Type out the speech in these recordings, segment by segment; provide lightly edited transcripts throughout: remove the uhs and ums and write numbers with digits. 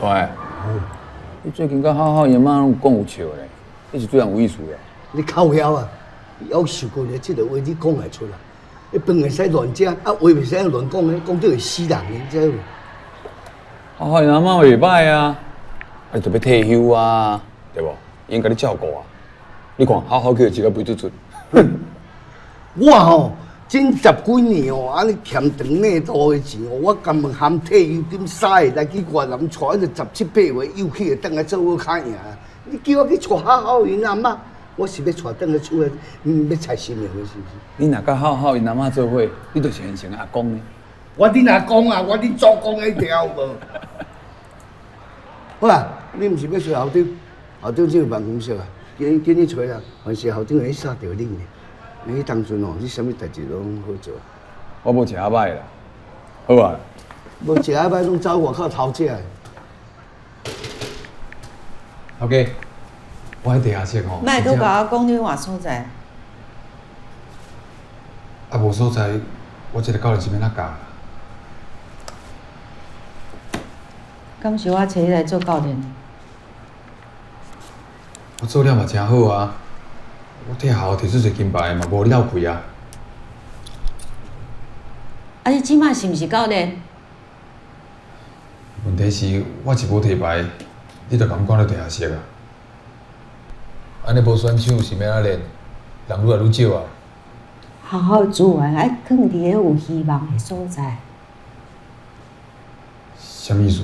帅，你最近佮浩浩伊妈拢讲有笑咧，你是对人有意思咧？你靠枵啊！我受过咧，这个话你讲会出来？你饭会使乱食，啊话袂使乱讲咧，讲著会死人的，你知无？浩浩伊阿妈袂䆀啊，啊就欲退休啊，对无？𪜶共你照顾啊。你看，好好叫一个肥嘟嘟。我吼，这十几年哦，按呢欠长领度的钱哦，我甘愿含退休金三个来去越南，带彼个十七八岁幼去的转来做好较赢。你叫我去娶好好𪜶阿嬷，我是欲娶转来厝内，欲娶新娘的，是毋是？你若佮好好𪜶阿嬷做伙，你就是现成的阿公呢。我恁阿公啊，我恁祖公彼条无。好啦，你毋是欲揣校长？校长这有办公室啊，紧紧去揣啦。凡是校长会杀著你呢。你当阵哦，你啥物代志拢好做。我无食遐歹啦，好啊。无食遐歹，拢走外口偷食的。头家，我喺地下室吼。莫阁共我讲你换所在。啊，无所在，我这个教练是欲按怎教？敢是我揣你来做教练？我做了嘛诚好啊，我替学校提出一金牌嘛，无你斗气啊。啊，你这马是毋是教练？问题是，我一无提牌，你就共阮关佇地下室啊。按呢无选手是欲按怎练？人愈来愈少啊。学校资源爱囥伫个有希望的所在。啥物意思？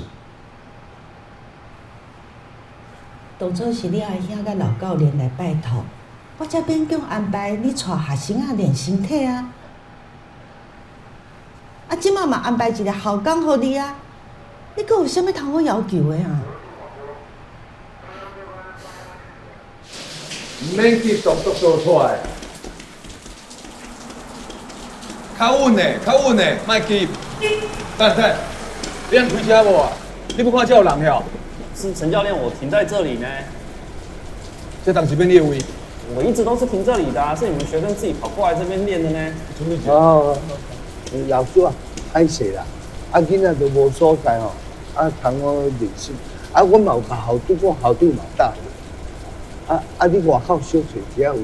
当初是你阿兄佮老教练来拜托，我才勉强安排你带学生仔练身体啊。啊，这马嘛安排一个校工予你啊，你阁有啥物通好要求的啊？毋免急，动作做出来。较稳的，较稳的，莫急。等等，你通开车无啊？你无看遮有人遐？是陈教练，我停在这里呢。这当时变你的位？我一直都是停这里的啊，是你们学生自己跑过来这边练的呢。哦，老师啊，歹势啦，啊囡仔都无所在吼，啊通好练习，啊阮嘛有共校长讲，校长嘛答应。啊啊，你外口小找一下位。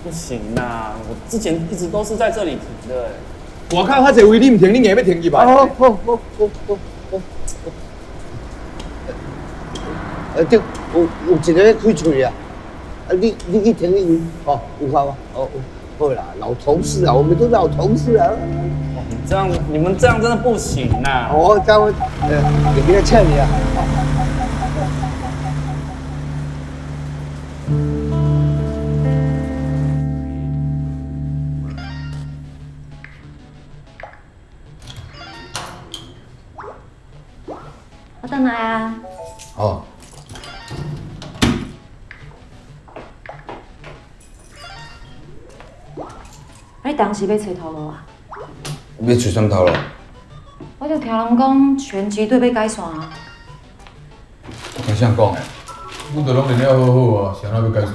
不行啦，我之前一直都是在这里停的。外口较济位，你毋停，你硬欲停入来。好好好好好好。对，有一个咧开喙啊，啊，你去停彼位，哦，有够啊，哦，好啦，老同事啊，我们都老同事啊。这样你们这样真的不行呐。我这样，就给他请你啊。我转来啊。哦。你当时欲揣头路啊？欲揣啥头路？我就听人讲拳击队欲解散啊。我听谁讲的？阮都拢练了好好啊，是按怎欲解散？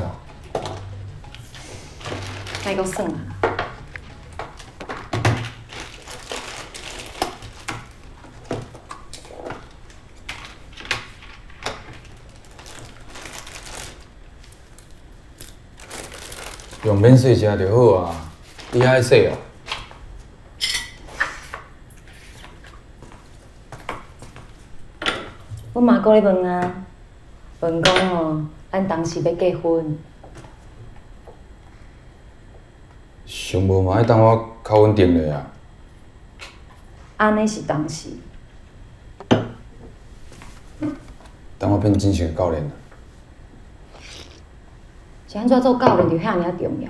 莫阁耍啊！用免洗食就好啊，你爱洗哦。阮妈閣咧问啊，问讲吼，咱当时欲结婚。上无嘛爱等我较稳定咧啊。按呢是当时。等我变正式的教练。是按怎做教练就遐尔仔重要？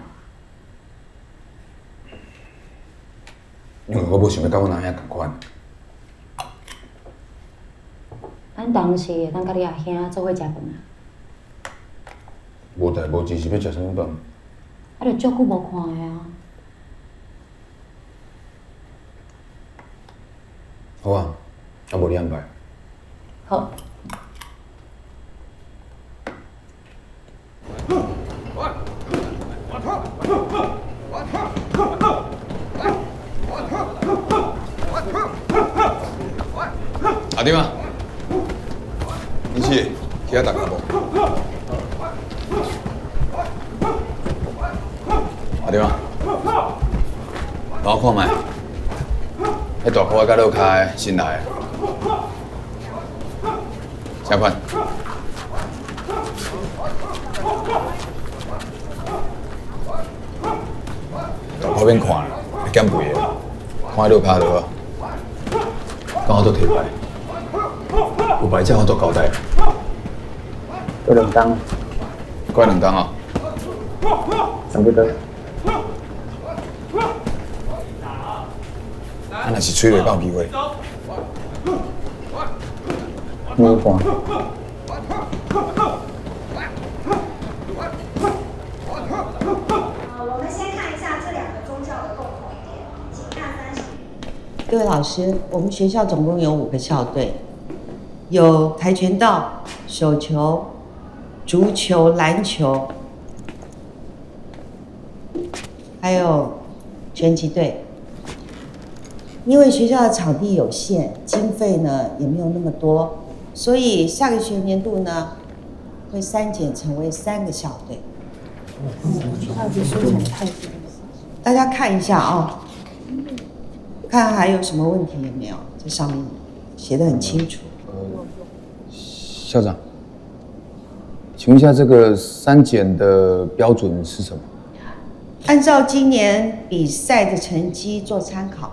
因为我无想欲佮阮阿兄仝款。咱当时会当佮你阿兄做伙食饭啊？无代无志是欲食啥物饭？啊，就足久无看的啊。好啊，啊无你安排。好。阿丁啊，你去去遐逐下无？阿丁啊，帮我看觅，彼大箍仔佮落跤的新来的，啥款？大箍免看啦，会减肥的，看彼落跤就好。敢有做提牌？有牌才好做交代。阁两工。阁两工哦。差不多。啊，若是吹落，敢有机会？无半。我们先看一下这两个宗教的共同点，请看30。各位老师，我们学校总共有5个校队，有跆拳道、手球、足球、篮球，还有拳击队。因为学校的场地有限，经费呢也没有那么多，所以下个学年度呢会删减成为3个校队。大家看一下啊，看还有什么问题有没有？这上面写得很清楚。校长，请问一下，这个删减的标准是什么？按照今年比赛的成绩做参考。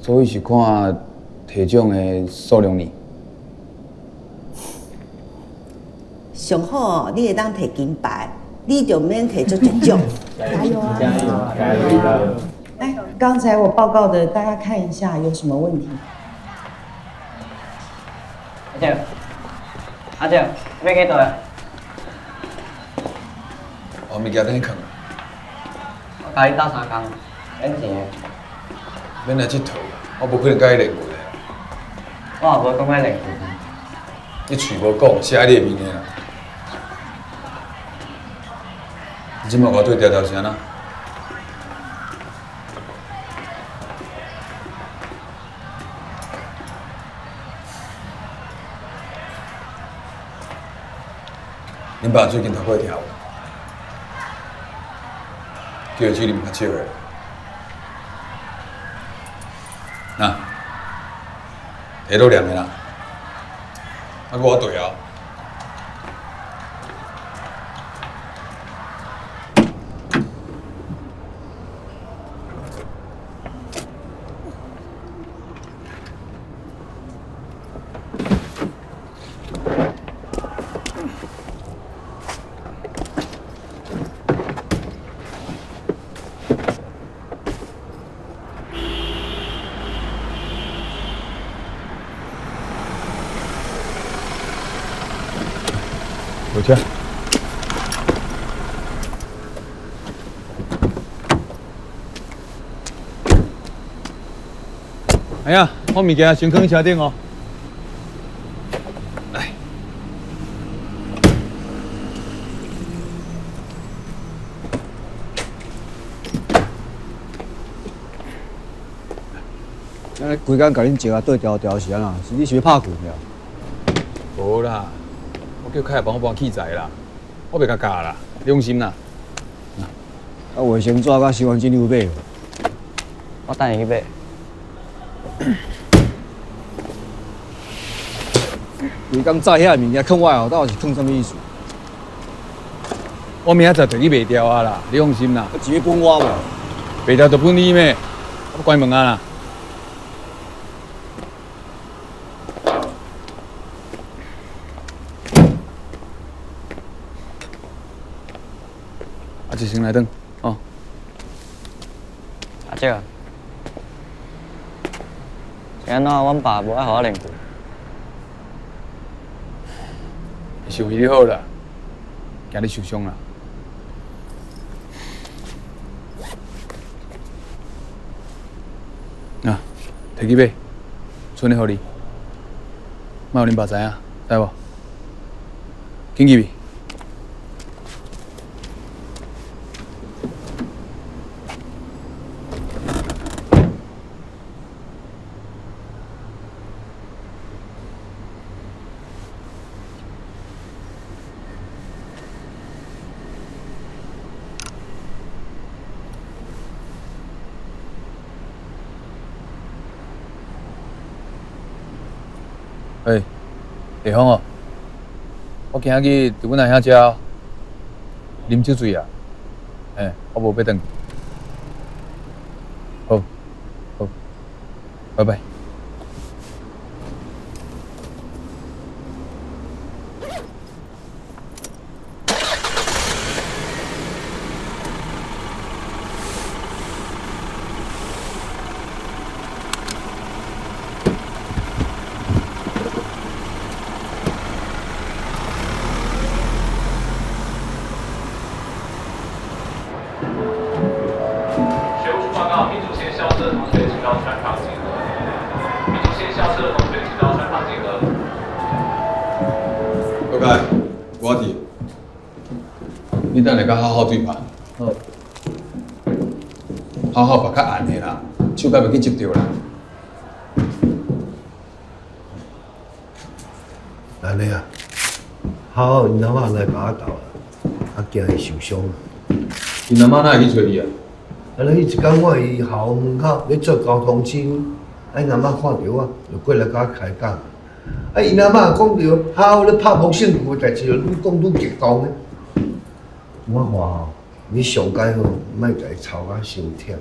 所以是看提奖的数量呢。上好你会当提金牌，你就免提足济奖。加油啊！加油！加油！来，刚才我报告的，大家看一下有什么问题。阿姐，阿姐，欲去佗？我物件等你囥。我共你斗相共，免钱的。免来𨑨迌，我无可能佮你练拳的。我也无讲欲练拳。你喙无讲，写喺你的面的啦。你这摆我对调调是按怎？恁爸最近头壳会疼无？叫伊去啉较少的。那，摕落凉的啦，啊，我对啊。回车。哎呀，我物件先囥车顶哦。来。咱咧规工共恁招啊对调调是按怎？是你是欲拍拳了？无啦。我叫凯帮我搬器材啦，我袂共教啦，你放心啦。啊，卫生纸佮洗碗巾你有买无？我等下去买。規工載遐个物件囥我後頭是囥啥物意思？我明仔載提去賣掉啊啦，你放心啦。錢欲分我無？賣掉就分你咩？我關門啊啦。啊，一先來轉，哦。阿叔，是按怎？阮爸無愛予我練拳。是為你好啦，驚你受傷啦。啊，提去買，剩的予你，莫予恁爸知影，知無？緊入去。欸，地方哦，我今仔日佇阮阿兄遮啉酒醉啊，欸，我無欲轉去。好，好，拜拜。學務處報告，民主縣校舍同學請到船房集合。民主縣校舍的同學請到船房集合。國凱，我佇，你等下佮好好對拍。好。好好拍較硬的啦，手較袂去折著啦。安尼啊，好好𪜶阿嬤來共我鬥啦，啊驚伊受傷。𪜶阿嬤哪會去揣你啊？啊！彼一工我佇學校門口咧做交通清，啊𪜶阿嬤看著我，就過來佮我開講。啊！𪜶阿嬤講著好好咧拍無性的代誌，就愈講愈激動的。我看吼，你上蓋好，莫共伊操甲傷忝。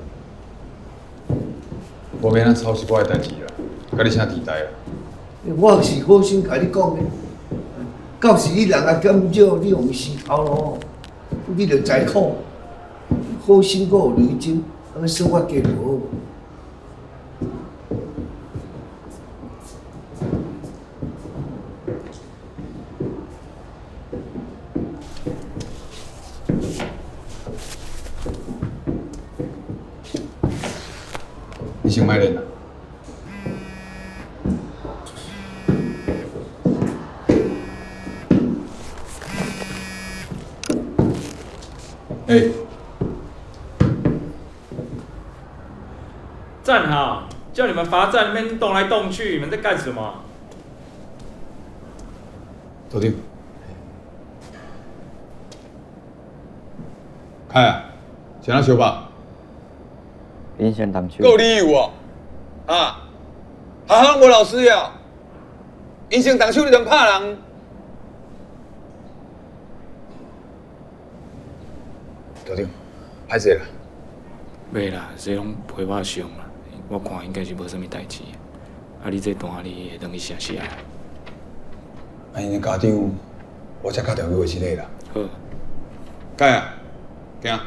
無欲按怎操是我的代誌啦，佮你啥佇代啦？我是好心共你講的，到時你人若減少，你予伊死頭路，你就知苦。好心閣有認真，按呢算我加無好。你先莫練啦。欸。站好，叫你們罰站，那邊動來動去，你們在幹什麼？組長，凱啊，是按怎相拍？恁先動手。閣有理由哦？啊，學校攏無老師啊？𪜶先動手，你通拍人？組長，歹勢啦。袂啦，這攏皮肉傷啦，我看應該是無啥物代誌。啊，你這單你會當去寫寫。啊，𪜶的家長，我才敲電話去問一下啦。好。凱啊，行。啊，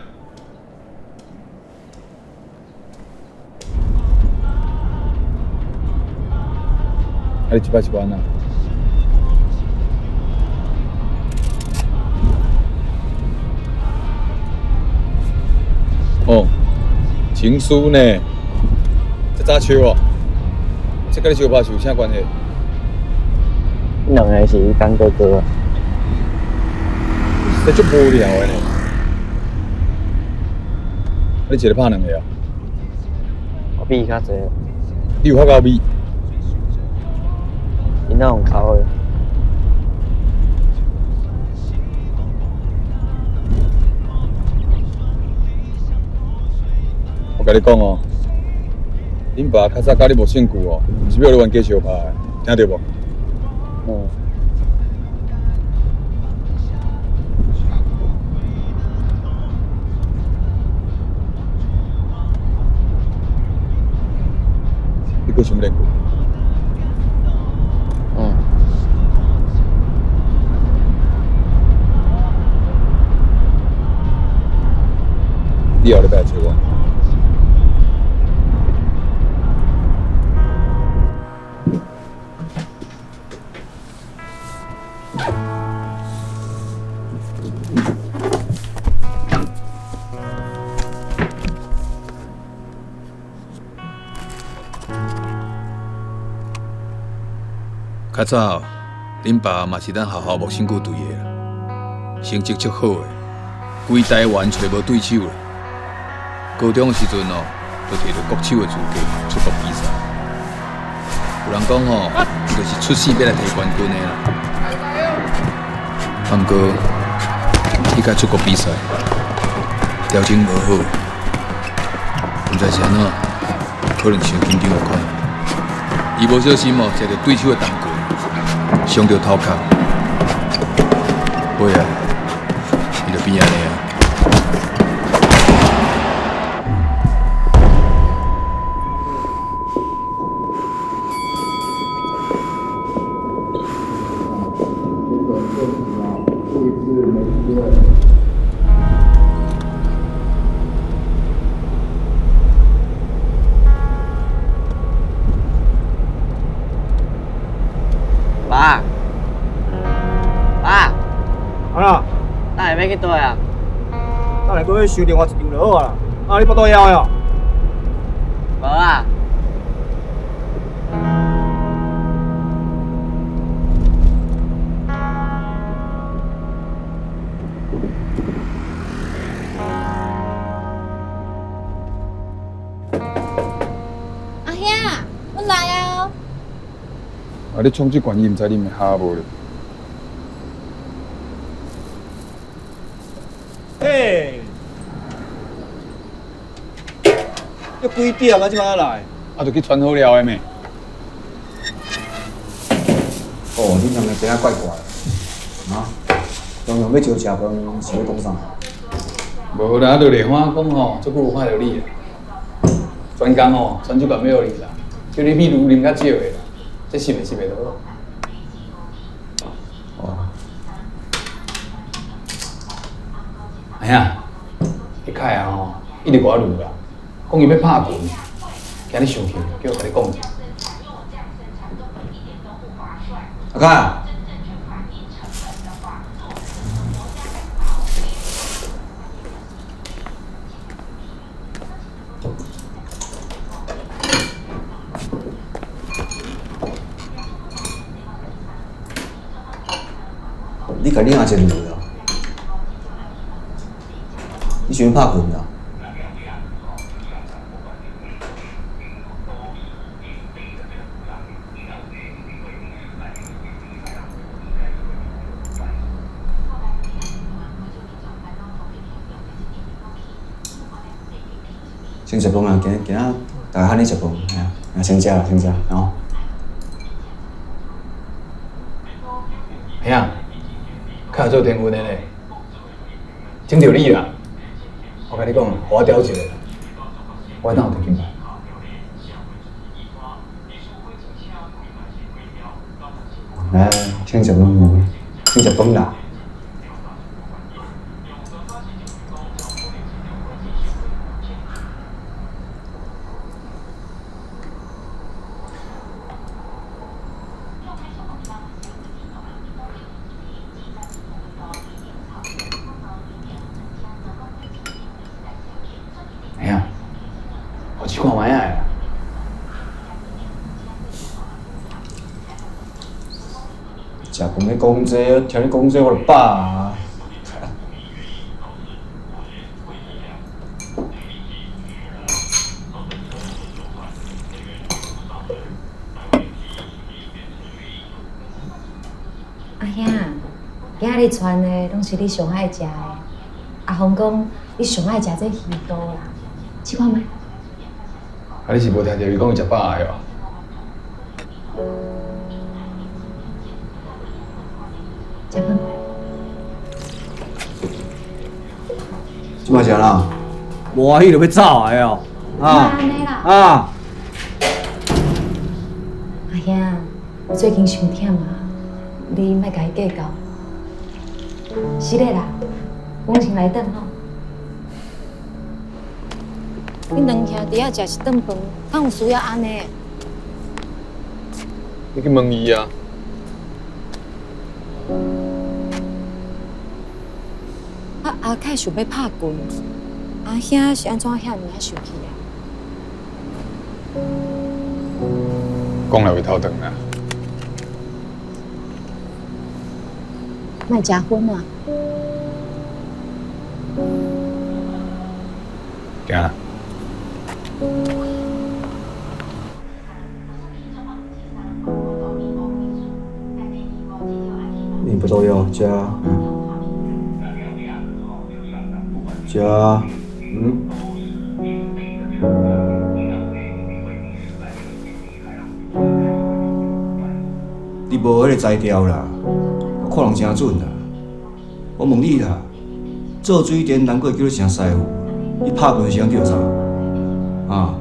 你這擺是欲按怎？哦，情書呢？這早笑哦，這佮你相拍是有啥關係？彼兩个是伊乾哥哥。這足無聊的呢。啊，你一个拍兩个啊？我比伊較濟。你有法夠比？𪜶攏用哭的。我共你講哦，恁爸較早佮你無身軀哦，毋是欲予你冤家相拍的，聽著無？嗯。阁想欲练拳？嗯。你后礼拜来找我。较早，恁爸嘛是咱学校木身躯队的啦，成绩足好的，规台湾揣无对手啦。高中的时阵哦，就摕著国手的资格出国比赛。有人讲吼，伊就是出世欲来摕冠军的啦。啊，毋过，彼届出国比赛调整无好，毋知是按怎，可能伤紧张的款。伊无小心哦，食著对手的重拳，伤著头壳，尾仔，伊就变按呢啊。爸，爸，啊啦，等下欲去佗啊？等下阁去收另外一张就好啊啦。啊，你腹肚枵的哦？无啊。阿兄，阮来啊！啊！你创这罐，伊毋知啉的哈无咧？嘿，这几点啊？这摆来？啊，就去传好料的咩？哦，恁两个真怪怪的，啊？常常欲招食饭，是欲讲啥？无啦，就丽花讲吼，足久无看著你啊。专工吼，全酒馆欲予你啦，叫你米露啉较少的啦，这是袂是袂就好。哦。哎呀，彼凯啊吼，一直共我撸啦，讲伊欲拍拳，惊你生气，叫我共你讲一下。阿凯。你共你阿姐撸啦？你想欲拍拳啦？先食饭啦，今今仔大家喊你食饭，嘿啊，先食啦，先食，吼。兄，较做天分的呢，拯著你啦！我共你讲，予我调一个，我会当有摕金牌。来，先食饭，先食饭啦。兄，我试看觅仔。食饭咧讲这，听你讲这我就饱啊。阿兄，今仔日传的拢是你上爱食的。阿红讲你上爱食这鱼肚啦，试看觅。啊，你是无听著伊讲伊食饱的哦？食饭。这摆是按怎？无欢喜就欲走的哦。啊啊！最近傷忝啊，你莫共伊計較。是咧啦，阮先來轉吼。恁兩兄弟仔食一頓飯，敢有需要按呢？你去問伊啊。啊，阿凱想欲拍拳，阿兄是按怎遐爾仔生氣啊？講來話頭長啦。莫食薰啊！行啦。你不都要食？食，嗯。你無彼个才調啦，我看人誠準啦。我問你啦，做水電難怪叫你成師傅，你拍拳是通叫啥？啊？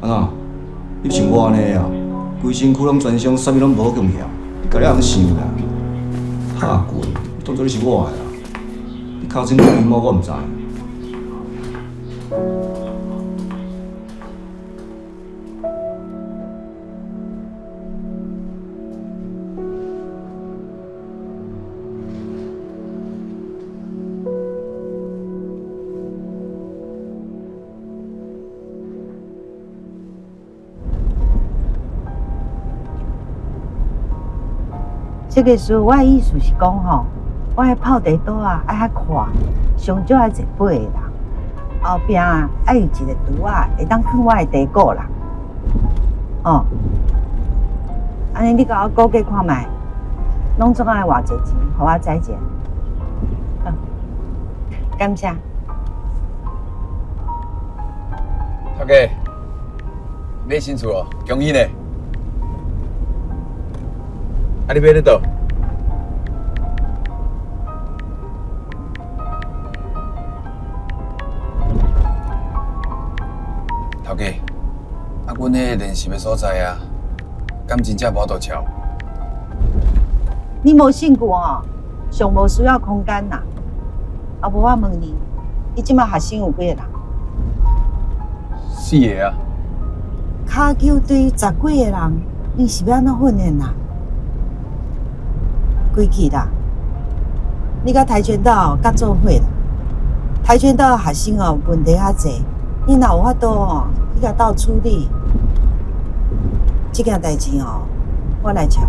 按怎？你像我按呢啊？規身軀攏全傷，啥物攏無貢獻，你家己通想啦？拍拳，你當作你是我的啦？你尻川講毛我毋知。這個師，我的意思是講吼，我的泡茶桌仔愛較闊，上少愛坐八個人，後壁啊愛有一個櫥仔會當囥我的茶果啦。哦，按呢你共我估計看覓，攏總愛偌濟錢，予我知一下。好，感謝。頭家，買新厝哦，恭喜呢！啊，你買咧佗？頭家，啊，阮彼个練習的所在啊，敢真正無法度撨？你無興趣哦，上無需要空間啦。啊，無我問你，你這馬學生有幾個人？四個啊。跤球隊十幾個人，你是欲按怎訓練啦？歸去啦！你佮跆拳道較做伙啦。跆拳道學生哦，問題較濟，你若有法度哦，去共鬥處理這件代誌哦，我來撨。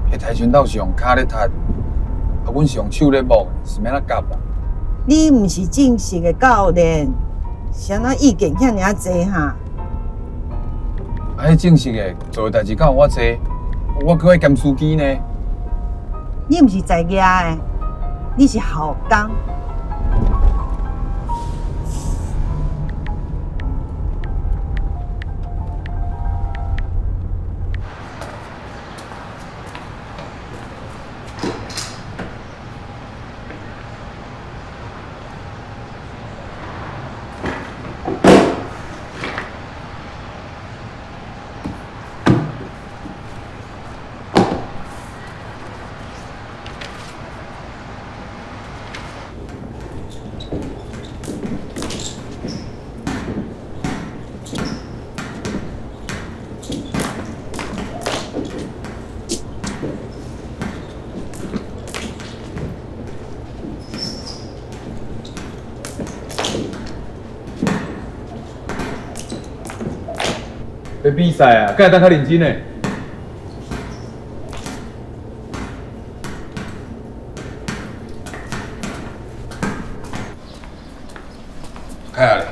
彼跆拳道是用跤咧踢，啊，阮是用手咧摸，是欲按怎夾啦？你毋是正式的教練，是按怎意見遐爾仔濟哈？啊，彼正式的做的代誌敢有我濟？我閣愛兼司機呢。你毋是在業的，你是校工。欲比賽啊，敢會當較認真呢？開啊！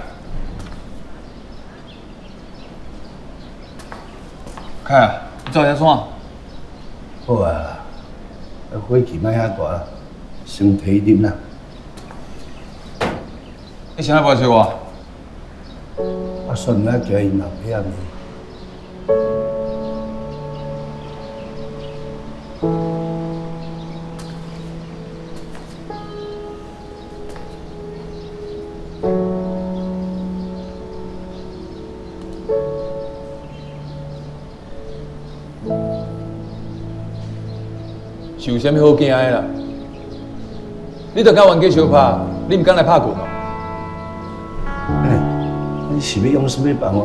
開啊！你走遮創？好啊，火氣莫遐大，先提啉啦。你啥物無笑我？我算了，驚𪜶老爸仔罵。是有啥物好惊的啦？你著敢冤家相拍，你毋敢来拍拳哦？欸，你是欲用啥物办法，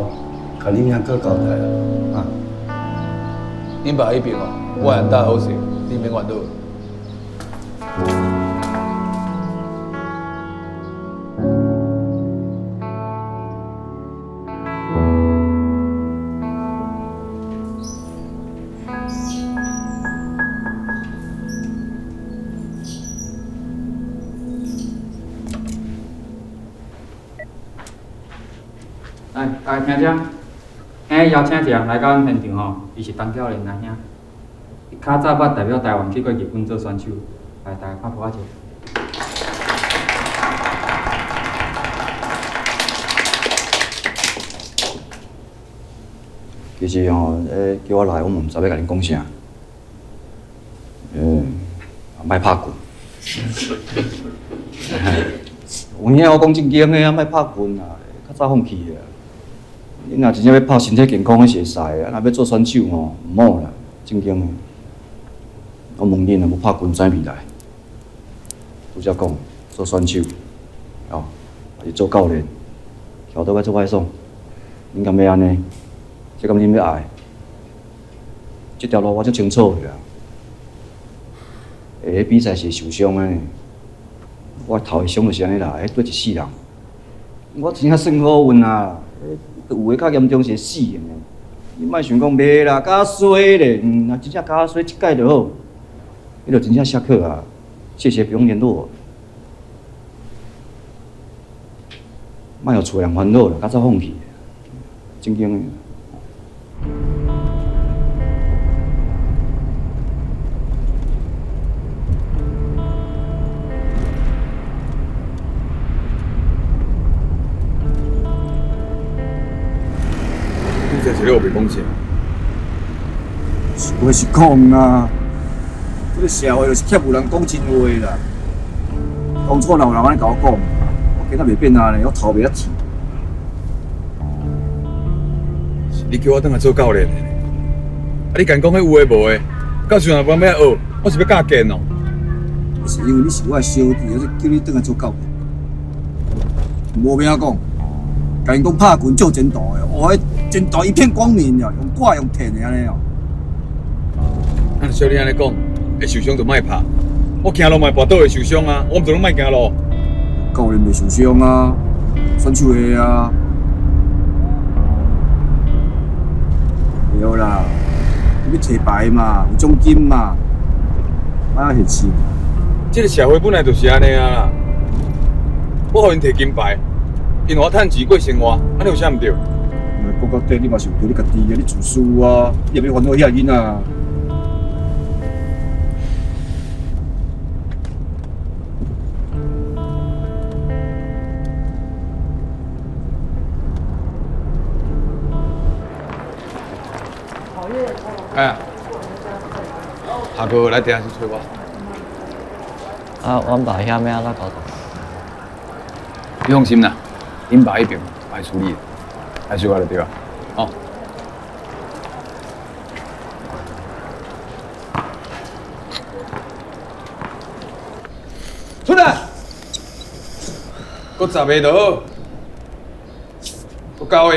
共恁兄阁交代啊？啊？恁爸彼边哦，我会搭好势，你免烦恼。来，大家听这，今日邀请一个人来到阮现场吼，伊是陈教练阿兄，伊较早捌代表台湾去过日本做选手，来，大家拍噗仔者。其实吼，叫我来，我嘛毋知欲共恁讲啥。莫拍拳。有影我讲正经的啊，莫拍拳啊，较早放弃啊。你若真正欲拍身体健康，彼是会使的；啊，若欲做选手吼，毋好啦，正经的。我问恁，若无拍拳，知未来？拄才讲做选手，哦，还是做教练，翘倒歹做歹爽，恁敢欲按呢？这敢恁欲爱？这条路我足清楚的啦。欸，彼比赛是会受伤的呢，我头的伤就是按呢来，彼对一世人。我真正算好运啊！有的较严重是会死的呢。你莫想讲袂啦，加衰咧，若真正加衰一届就好，彼就真正下课啊。谢谢，不用联络。莫予厝的人烦恼啦，较早放弃，正经的。这是咧乌白讲啥？是话是讲啊，这个社会就是欠有人讲真话啦。当初若有人按呢共我讲，我今仔袂变按呢，我头袂遐铁。是你叫我转来做教练的呢？啊，你敢讲彼有的无的，到时阵若无欲学，我是欲教见哦。是因为你是我的小弟，我才叫你转来做教练。无名讲，共𪜶讲拍拳足前途的，哦，彼前途一片光明哦，用挂用骗的按呢哦。啊，照你按呢讲，会受伤就莫拍。我行路嘛会跋倒会受伤啊，我毋就拢莫行路。教练袂受伤啊，选手会啊。对啦，你欲提牌嘛，有奖金嘛，莫遐现实。这个社会本来就是按呢啊啦。我予𪜶提金牌，𪜶予我趁钱过生活，按呢有啥毋对？讲到底，你嘛是为著你家己啊，你自私啊，你也欲烦恼遐囡仔。哎，下个月来地下室揣我。啊，阮爸遐欲按怎交代？你放心啦，恁爸彼边我会处理的，来小我就对啊，哦。出来，阁10个就好，阁9个。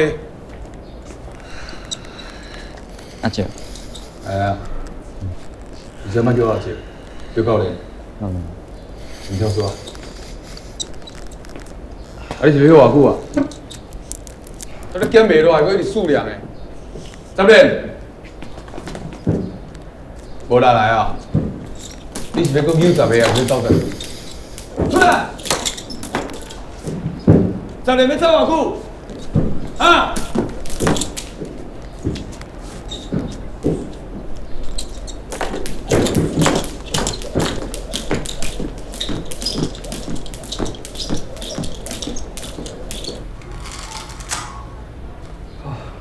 阿叔。哎呀，你先莫叫阿叔，叫教练。嗯。你跳说。啊！你是欲歇偌久啊？啊！你减袂落来，阁一直数量的。十练，无力来啊！你是欲阁扭10个，还是欲走10个？出来！10练欲走偌久？啊！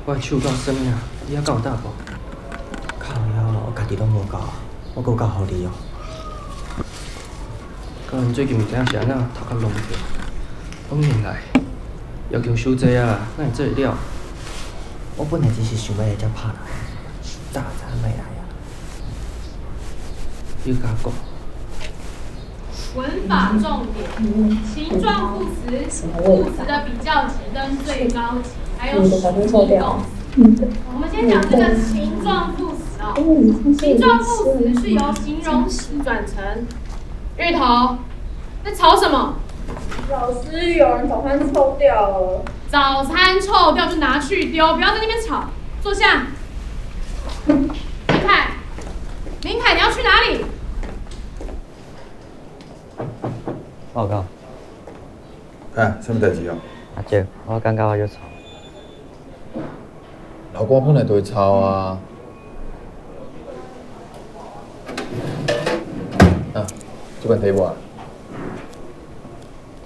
我的手够酸啊，你遐敢有担无？靠腰，我家己拢无够，我阁有够予你哦。教练最近毋知影是按怎头壳聋去，拢硬来，要求伤济啊，哪会做会了？我本来只是想欲来遮拍人，早知影莫来啊。你共我讲。文法重点：形状副词、副词的比较级跟最高级，还有使役动词。我们先讲这个形状副词哦。形状副词是由形容词转成。芋头，在吵什么？老师，有人早餐臭掉了。早餐臭掉就拿去丢，不要在那边吵。坐下。明凯，明凯，你要去哪里？报告。哎，啥物代志啊？阿叔，我感觉我足臭。流汗本来就会臭啊。啊，这罐提无？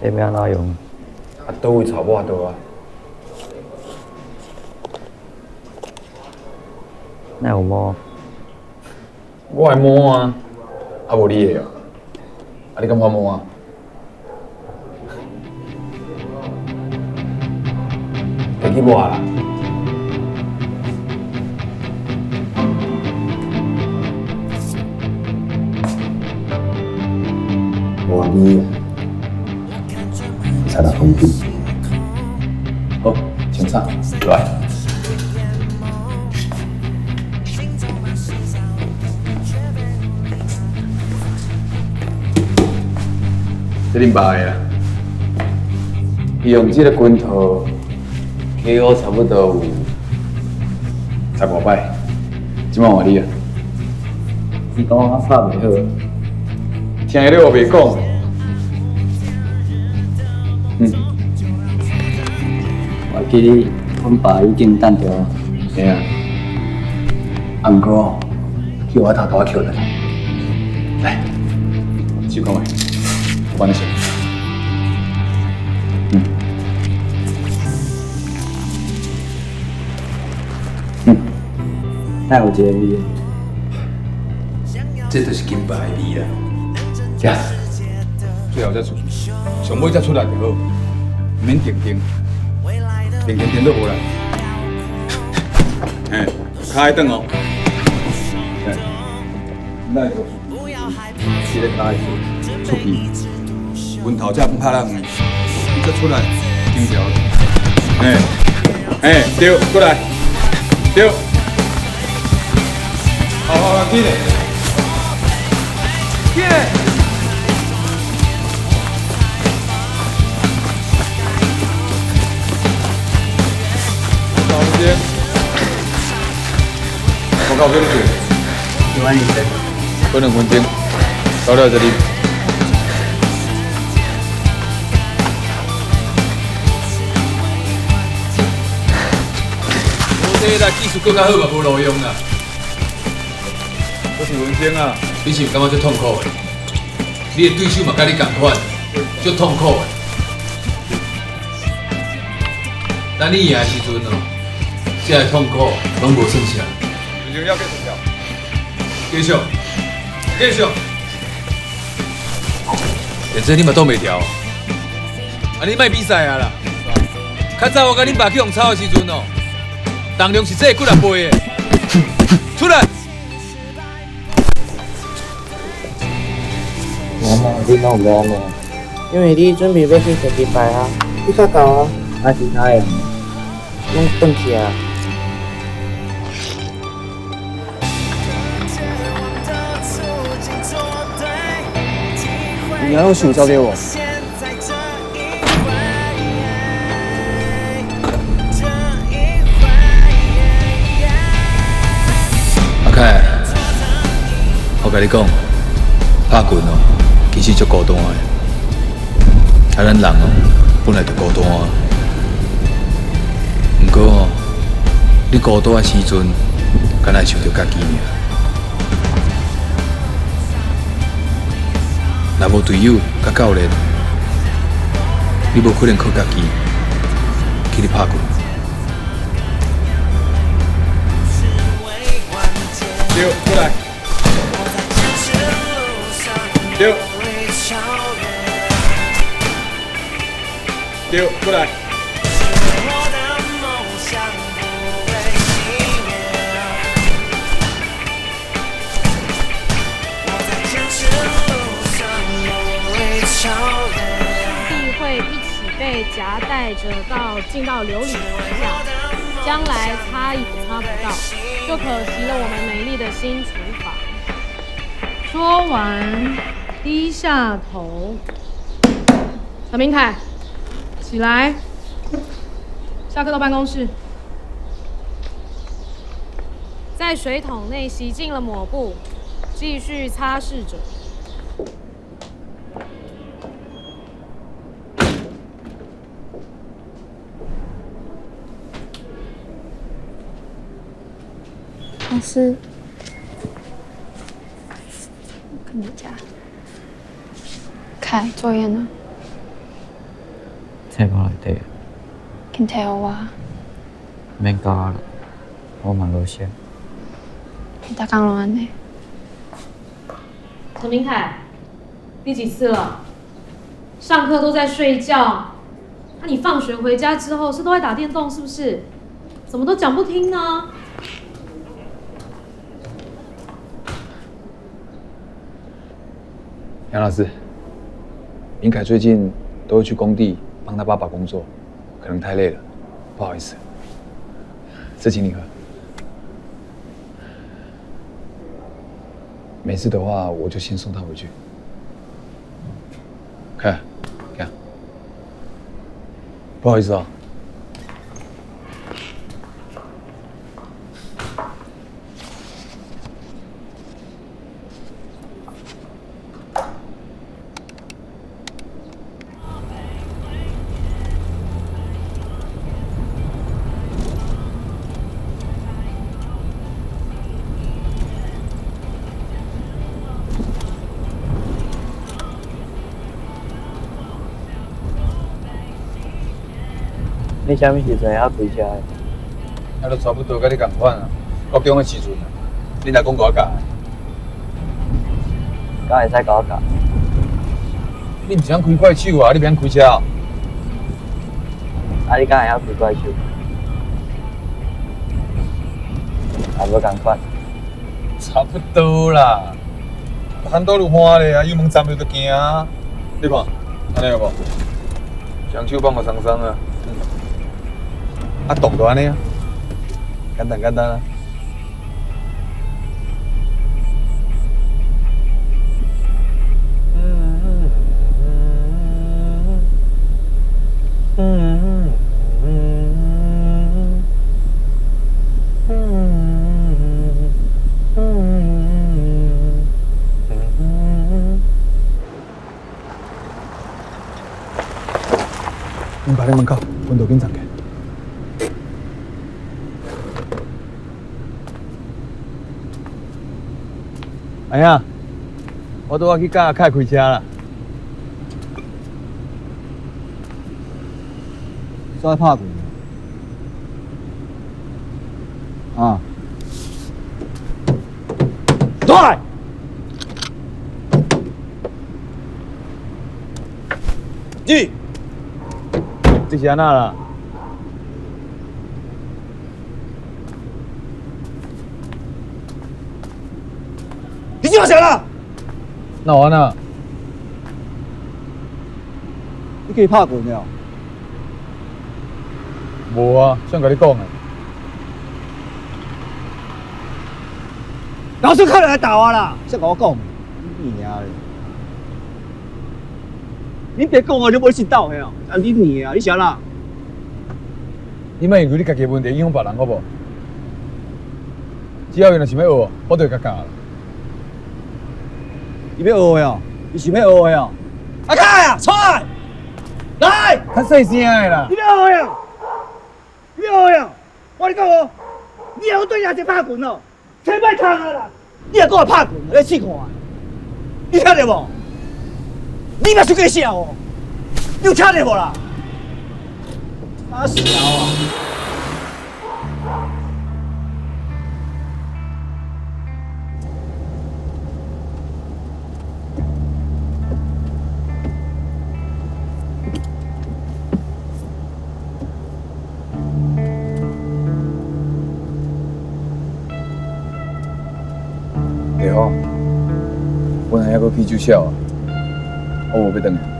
这欲按怎用？啊，佗位臭抹倒啊？哪有毛？我的毛啊，啊无你的哦。啊，你敢我毛啊？摕去抹啦。无你，才六公斤。好，清爽，来。这恁爸的啦，伊用这个拳头 KO 差不多有十外摆，这摆换你啊。伊讲我拍袂好。听伊咧乌白讲。嗯。我记得阮爸已经等著我。嘿啊。啊，毋过去我头拄仔捡转来。来，试看觅，我帮你洗。嗯。嗯。哪有这个味？这就是金牌的味啊！食，最后再出，上尾才出来就好，毋免定定，定定定都无啦。嘿，跤爱转哦。嘿，来，这个跤会出去，拳头才毋拍人的，你再出来，紧条。嘿，嘿，对，过来，对。好好好，紧嘞，紧嘞。我告诉你，一万一千，过2分钟，到了这里。无这啦，技术阁较好嘛，无路用啦。我是文生啊，你是毋感觉足痛苦的？你的对手嘛，佮你仝款，足痛苦的。等你赢的时阵哦，这个痛苦拢无算啥。要继续跳，继续，继续。连这你嘛挡袂牢，啊你莫比赛啊啦！较早我佮恁爸去予操的时阵哦，重量是这几若倍的。出来！我嘛，你拢无嘛？因为你准备欲去摕金牌啊，你较够啊。啊，其他的拢转去啊。你要用手交给我。阿凯，我共你讲，拍拳哦，其实足孤单的。啊，咱人哦，本来就孤单。毋过哦，你孤单的时阵，敢若想著家己尔。若无队友佮教练，你无可能靠家己去咧拍拳。对，过来。对。对，过来。必會一起被夾帶着到進到琉璃底下，將來擦也擦不到，就可惜了我們美麗的新廚房。說完，低下頭。陳明凱，起來，下課到辦公室。在水桶內洗淨了抹布，繼續擦拭着。老師，跟你講，凱，作業呢？冊簿內底。緊提予我。免教我啦，我嘛無寫。你逐工攏按呢？陳明凱，第幾次了？上課都在睡覺，那你放學回家之後是都在打電動是不是？怎麼都講不聽呢？楊老師，明凱最近都會去工地幫他爸爸工作，可能太累了，不好意思。這請你喝。沒事的話，我就先送他回去。凱，這樣，不好意思啊。你啥物時陣會曉開車的？啊，都差不多，佮你仝款啊。國中的時陣啊，你若講共我教，敢會使共我教？你毋是曉開快手啊？你袂曉開車啊？啊，你敢會曉開快手？也無仝款。差不多啦，很多路換咧啊，油門站了就行啊。你看，按呢有無？雙手放予鬆鬆啊。啊，動就按呢啊，簡單簡單啊。恁爸咧門口，溫度緊藏起。哎呀，我拄仔去教阿凱開車啦。煞拍拳啊！對，你這是按怎啦？你這啥啦？哪有按怎？你去拍拳了？無啊，誰共你講的？老師可能來打我啦，誰共我講？你娘嘞！你別講啊，你無信鬥的哦。啊，你娘啊，你啥啦？你莫以為你家己的問題影響別人，好無？只要伊若想欲學，我就會共教。伊欲學的哦，伊想欲學的哦。阿凱啊，出來，來，較細聲的啦。你欲學的哦，你欲學的哦。我共你講哦，你若閣對阿姐拍拳哦，這歹通啊啦！你若閣來拍拳，你試看，你聽著無？你嘛出過痟哦，你有聽著無啦？啊笑啊！对哦，本来还阁去酒痟啊，我無欲轉來。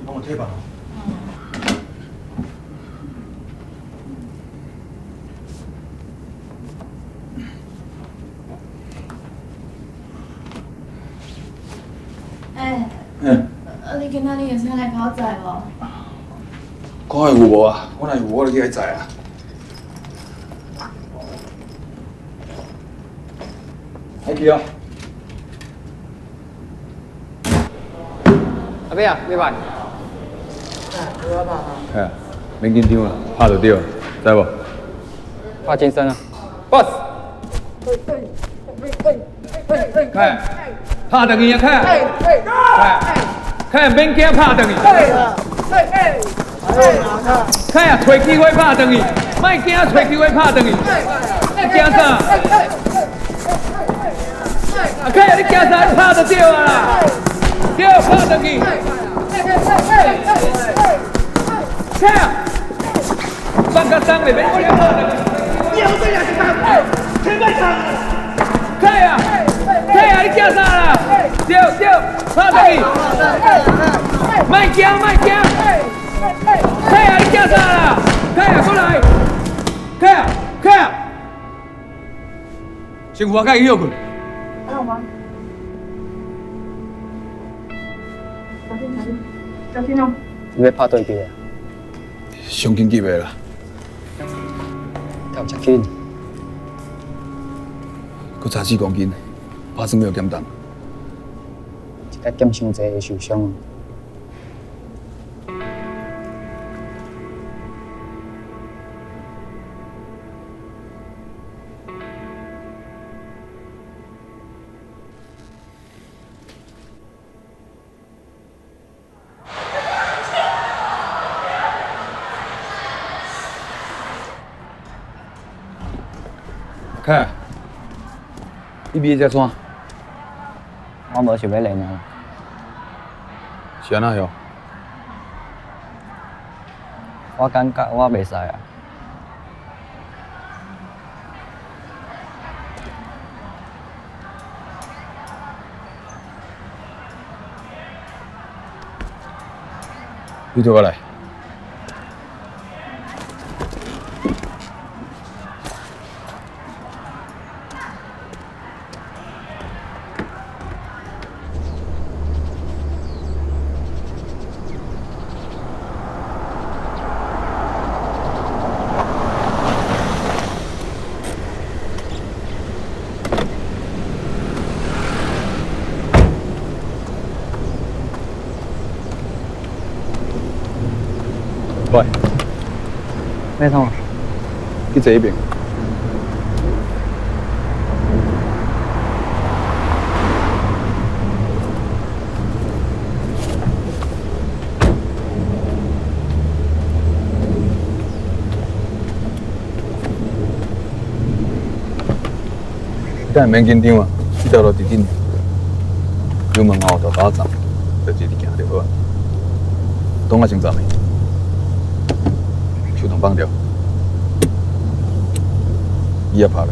帮我推吧。欸，啊，你今仔日会使来共我载无？看会有无啊？我若有，我就去共载啊。来去哦。阿伯啊，你来。哎，免紧张啊，拍就对，知无？拍轻松啊，boss。凯，拍转去啊，凯！凯，凯，免惊，拍转去。凯啊，揣机会拍转去，莫惊，揣机会拍转去。你惊啥？啊，凯啊，你惊啥？你拍就对啊啦，对，拍转去。凯啊，放较松咧，免惊拍转去。你后这两个前半场。凯啊，凯啊，你惊啥啦？对对，拍转去。莫惊，莫惊。凯啊，你惊啥啦？凯啊，过来。凯啊，凯啊。先扶我凯去歇困。还好吗？小心，小心，小心哦！你欲拍对机啊？上紧急的啦！跳遮紧，阁差4公斤，拍算欲减重。一摆减伤济会受伤。凯，你咪在创？我无想欲练啊。是按怎样？我感觉我袂使啊。你坐过来。喂，欲创？去坐彼边。等下免紧张啊，这条路直直，油门吼，沓沓站，就直直行就好啊。挡仔先站的。手动放掉，椅仔拍落，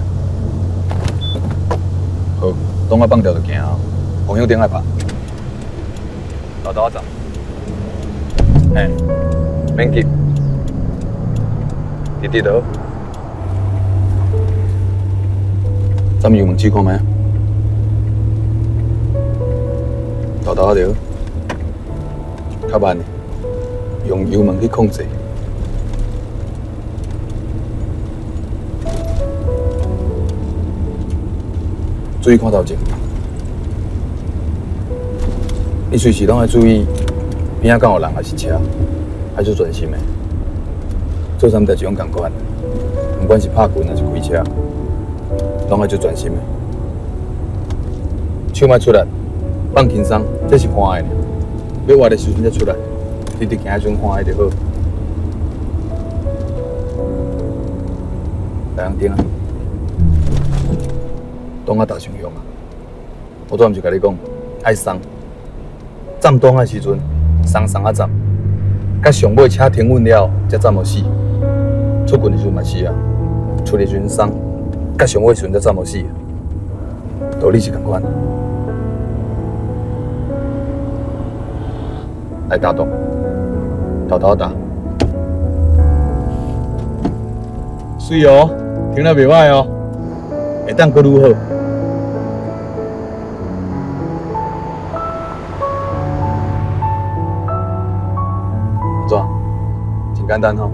好，挡仔放掉就行啊。方向灯爱拍，沓沓仔站，嘿，免急，直直就好。站油门试看觅啊，沓沓仔就好，较慢，用油门去控制。注意看头前，你随时拢爱注意边仔敢有人抑是车，爱做专心的。做啥物代志拢仝款，不管是拍拳抑是开车，拢爱做专心的。手莫出力，放轻松，这是欢的。欲活的时阵才出来，你伫行的时阵看伊就好。来人顶啊，挡仔打伤凶啊！我拄仔毋是共你讲，爱送，站挡的时阵，松松仔站，佮上尾车停稳了，才站予死。出拳的时阵嘛是啊，出的时阵松，佮上尾时阵才站予死。道理是仝款。来打挡，偷偷打，媠哦，停了袂䆀哦，会当阁愈好。怎？真简单吼。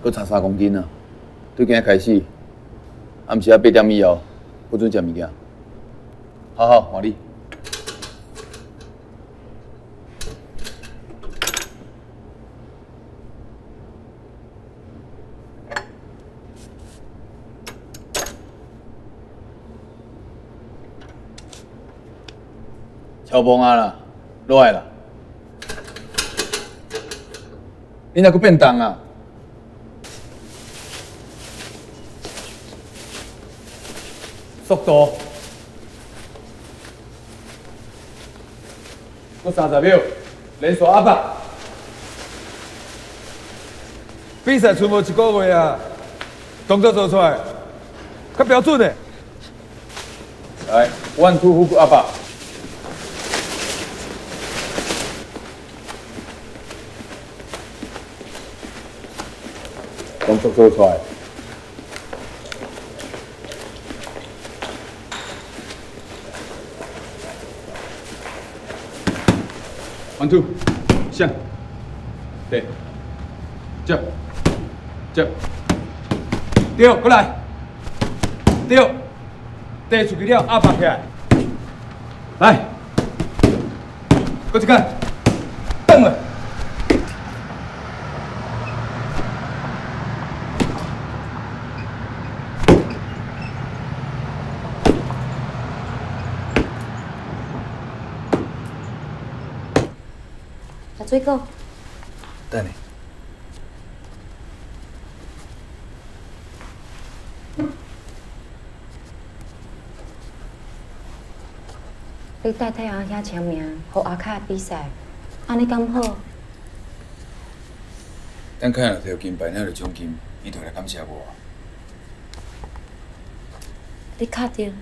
阁差3公斤啊！对今仔开始，暗时仔8点以后，不准食物件。好好，换你。超崩啊啦，落来啦！你若阁变重啊？速度，阁30秒，连续压迫。比赛賰无一个月啊，动作做出来较标准的。来，one two hook 压迫。动作做出来。One two，下，对，接，接，对，过来，对，递出去了，压迫起来，来，阁一摆，转来。食水果。等下。你代替阿兄签名，予阿卡比赛，按呢敢好？等凯若摕到金牌，拿到奖金，伊就会来感谢我。你确定？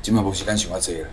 这摆无时间想遐济啦。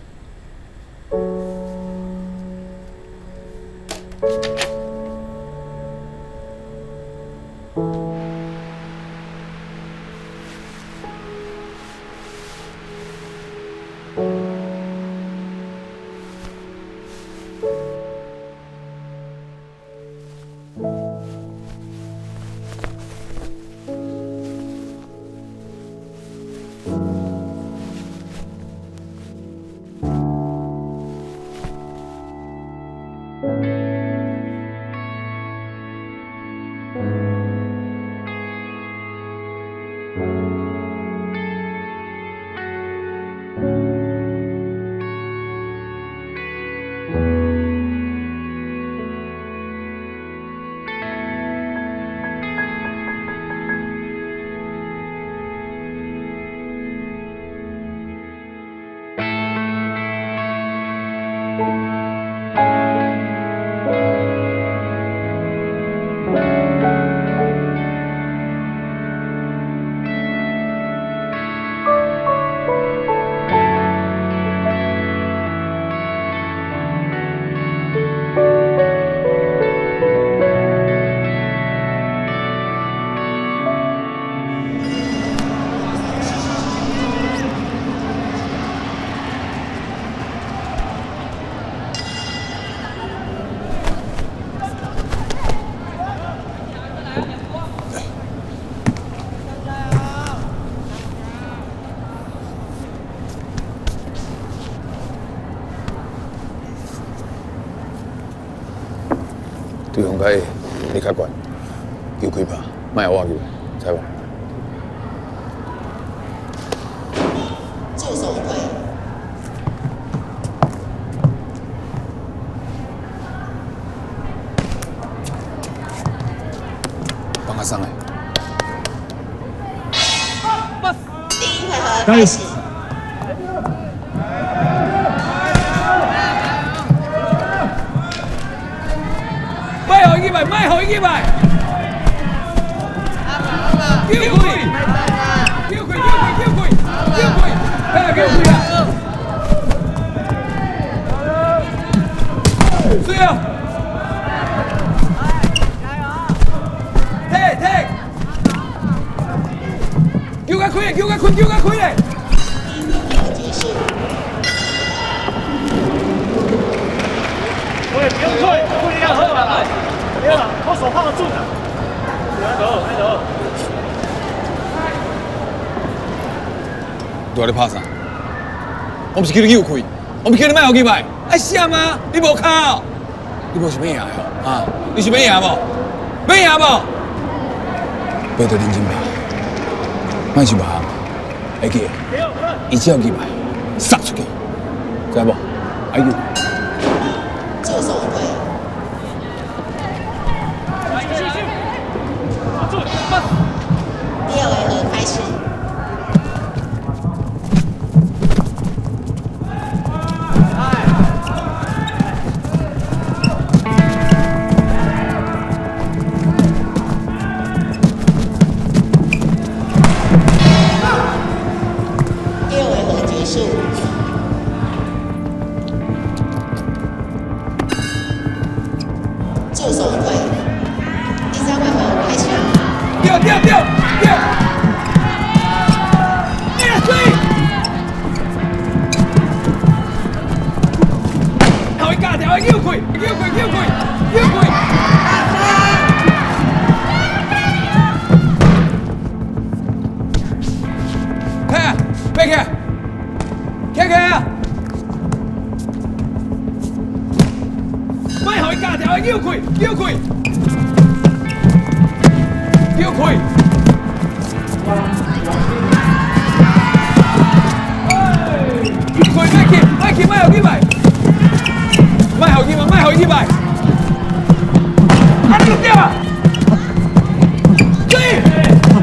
對方較矮，你較懸，球開拍，莫予我入來，知無？助手退。放較鬆來。第一回合開始。莫予伊入來，救開！救開！救開！救開！救開！哎，救開啊！水啊！踢踢！救較開的，救較開，救較開的！喂，不用退，退了好啊！對啦，我手拍得準啊！來走，來走。拄仔咧拍啥？我毋是叫你救開，我毋是叫你莫予入來。愛閃啊！你無跤哦？你無想欲贏哦？啊？你想欲贏無？欲贏無？爬著認真爬，莫想別項，會記得，伊只要入來，殺出去，知無？愛救。助手退。第二回合開始。第二回合結束。助手退。第三回合開始。對對對對！哎呀，水！予伊咬掉，予伊扭開，扭開，扭開，扭開！起啊，爬起來，起起啊！莫予伊咬掉，予伊扭開，扭開，扭開！開，莫去，莫去，莫予入來，莫予入來，莫予入來！啊，你就對啊！水，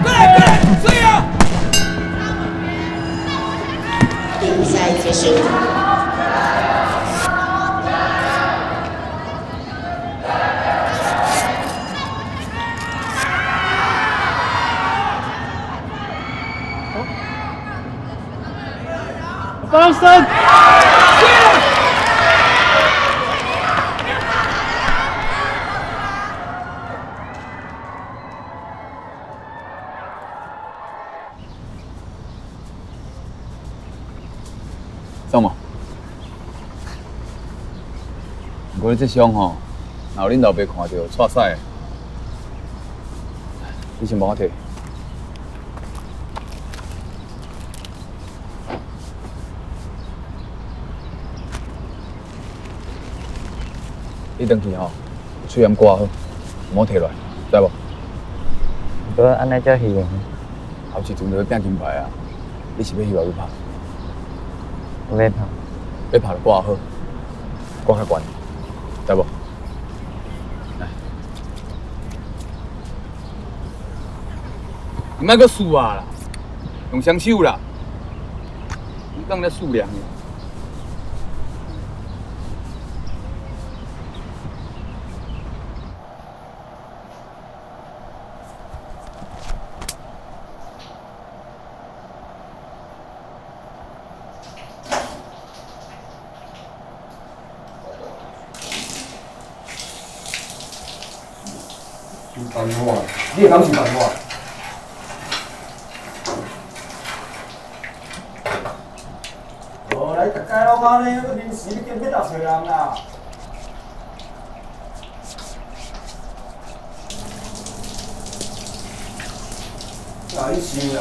過來，過來，水啊！比賽結束。放生！送无？毋过你這傷吼，若予恁老爸看著，挫屎。你先幫我提。你轉去吼，喙罨掛好，毋好提落來，知無？毋過按呢才希望。後一陣就欲拼金牌啊！你是欲翕抑欲拍？我欲拍。欲拍就掛好，掛較懸，知無？來，你莫閣輸啊啦，用雙手啦，你當咧數量。想办法，你會當想辦法？無啦，你逐工攏按呢，臨時你見欲搭揣人啦。啊，你想啦。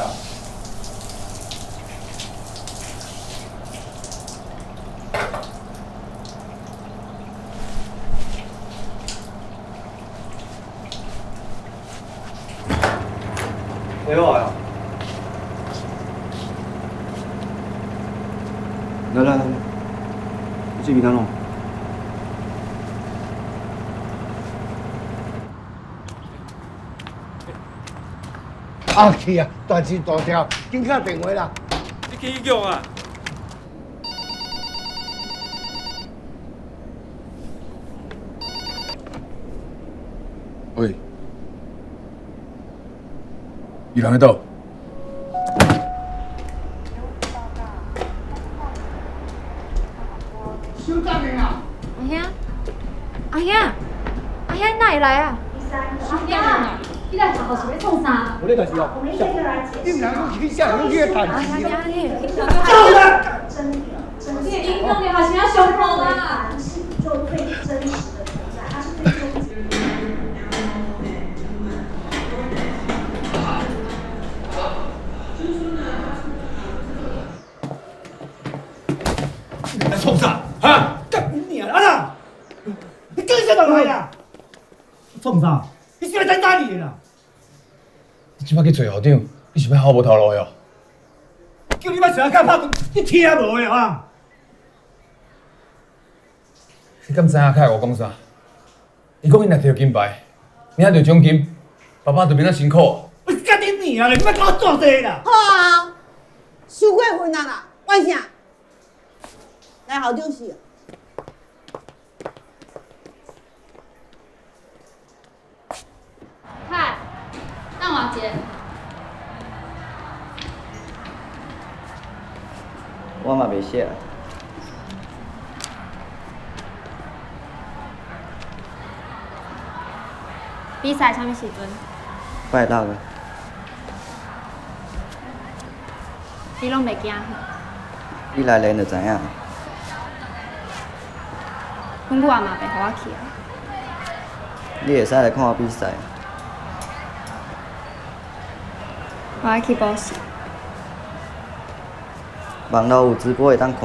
会好啊！来来来，你这边哪弄？啊去啊！大事大条，紧敲电话啦！你去叫啊！喂，伊人喺倒？小等下啊！阿兄，阿兄，阿兄，你哪会来啊？阿兄，你来学校是欲创啥？无咧代志哦。你毋通阁起啥？阁去趁钱啊！走啦！你的影响力还是遐上好啦。你来创啥？哈？干你娘！阿啦！你跟啥人来啦？创啥？你是来等打你的啦！你这摆去找校长，你是欲吼无头路的哦？叫你莫想甲拍拳，你听无的啊？你敢知影凯我讲啥？伊讲伊若摕著金牌，领著奖金，爸爸就免遮辛苦。我干你娘嘞！你莫甲我作这啦！好啊，伤过分啊啦，万啥？来校长室。凯，等我一下。我嘛袂识。比赛啥物时阵？拜六的。你拢袂惊？你来练就知影。阮母阿嘛袂予我去啊。你会使来看我比赛。我爱去补习。网路有直播会当看。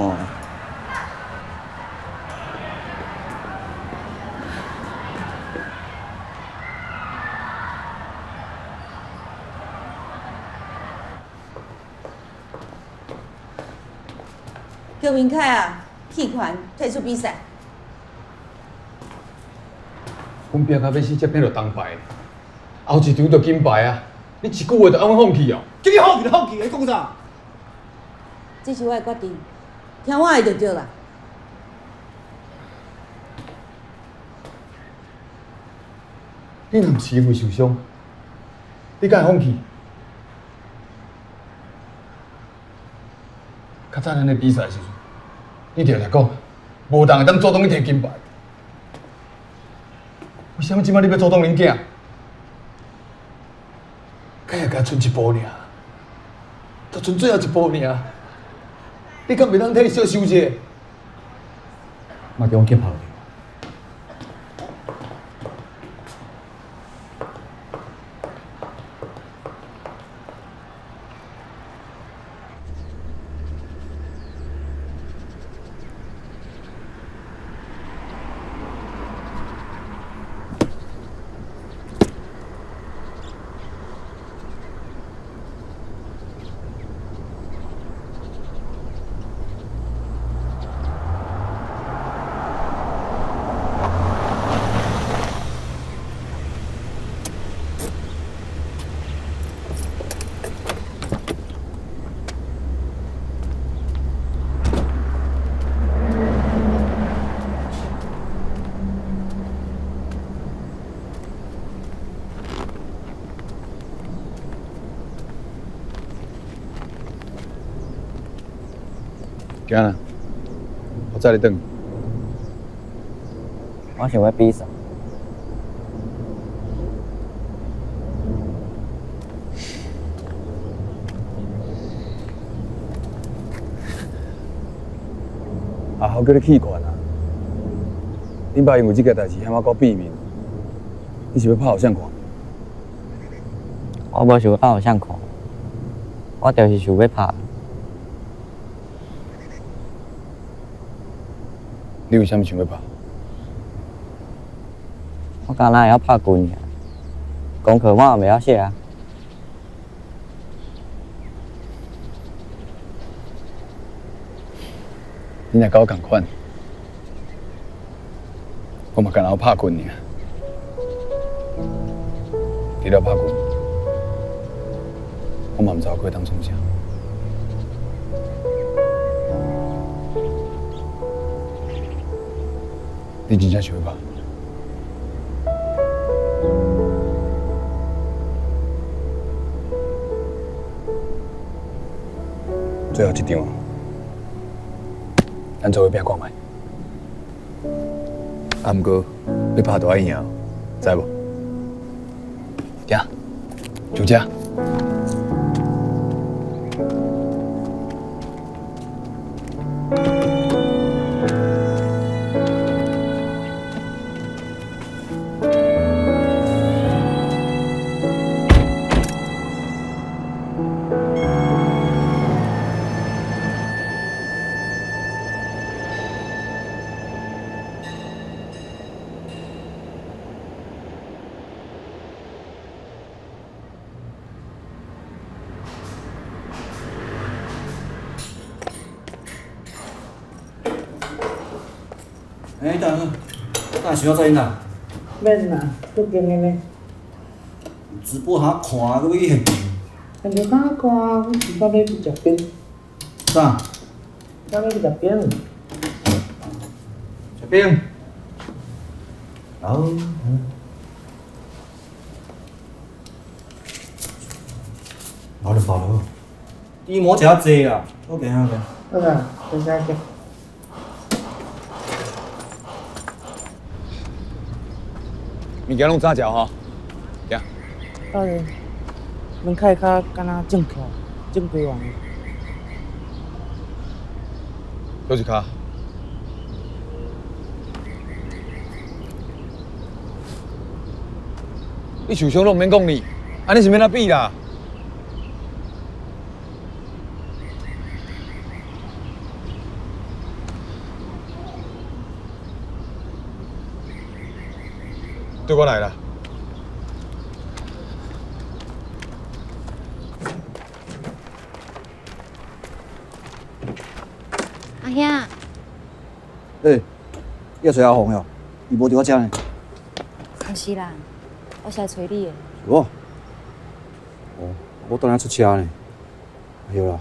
叫明凯啊，弃权退出比赛。阮拼到欲死，才拼著铜牌，后一场就金牌啊！你一句话就按阮放弃哦？叫你放弃就放弃，你讲啥？这是我的决定，听我的就对啦。你若毋是因为受伤，你敢会放弃？较早咱咧比赛时阵，你定定讲，无人会当阻挡你摕金牌。为啥物这摆你欲阻挡恁囝？敢也共賰一步尔，就賰最后一步尔。你敢袂当替伊小想者？莫叫阮囝跑。行啦，我载你转。我想欲比赛。阿豪叫你弃权啊！恁爸因为这件代志嫌仔阁变面，你是欲拍予谁看？我无想欲拍予谁看，我就是想欲拍。你为啥物想欲拍？我敢若会晓拍拳尔，功课我也袂晓写啊。你若佮我仝款，我嘛干焦拍拳爾。除了拍拳，我嘛毋知我閣會當創啥。你真正想欲拍？最後一場，咱做伙拼看覓。啊，毋過欲拍就愛贏，知無？行，就這。欸，等下，等下想要再啦？免啦，足紧的呢。直播通看，阁欲去现场？现场通看，我是讲欲去食冰。啥？讲欲去食冰。食冰。好。老两包就好。猪毛食较济啦，OK OK。好啦，多谢谢。物件攏早食吼，行。到底门口較敢若正起，正规完的。佗一跤？你受傷攏毋免講你，按呢是欲按怎比啦？對我來啦！阿兄。欸，你來揣阿鳳喲？伊無佇我遮呢。毋是啦，我是來揣你的。是無？哦，我等下出車呢。對啦，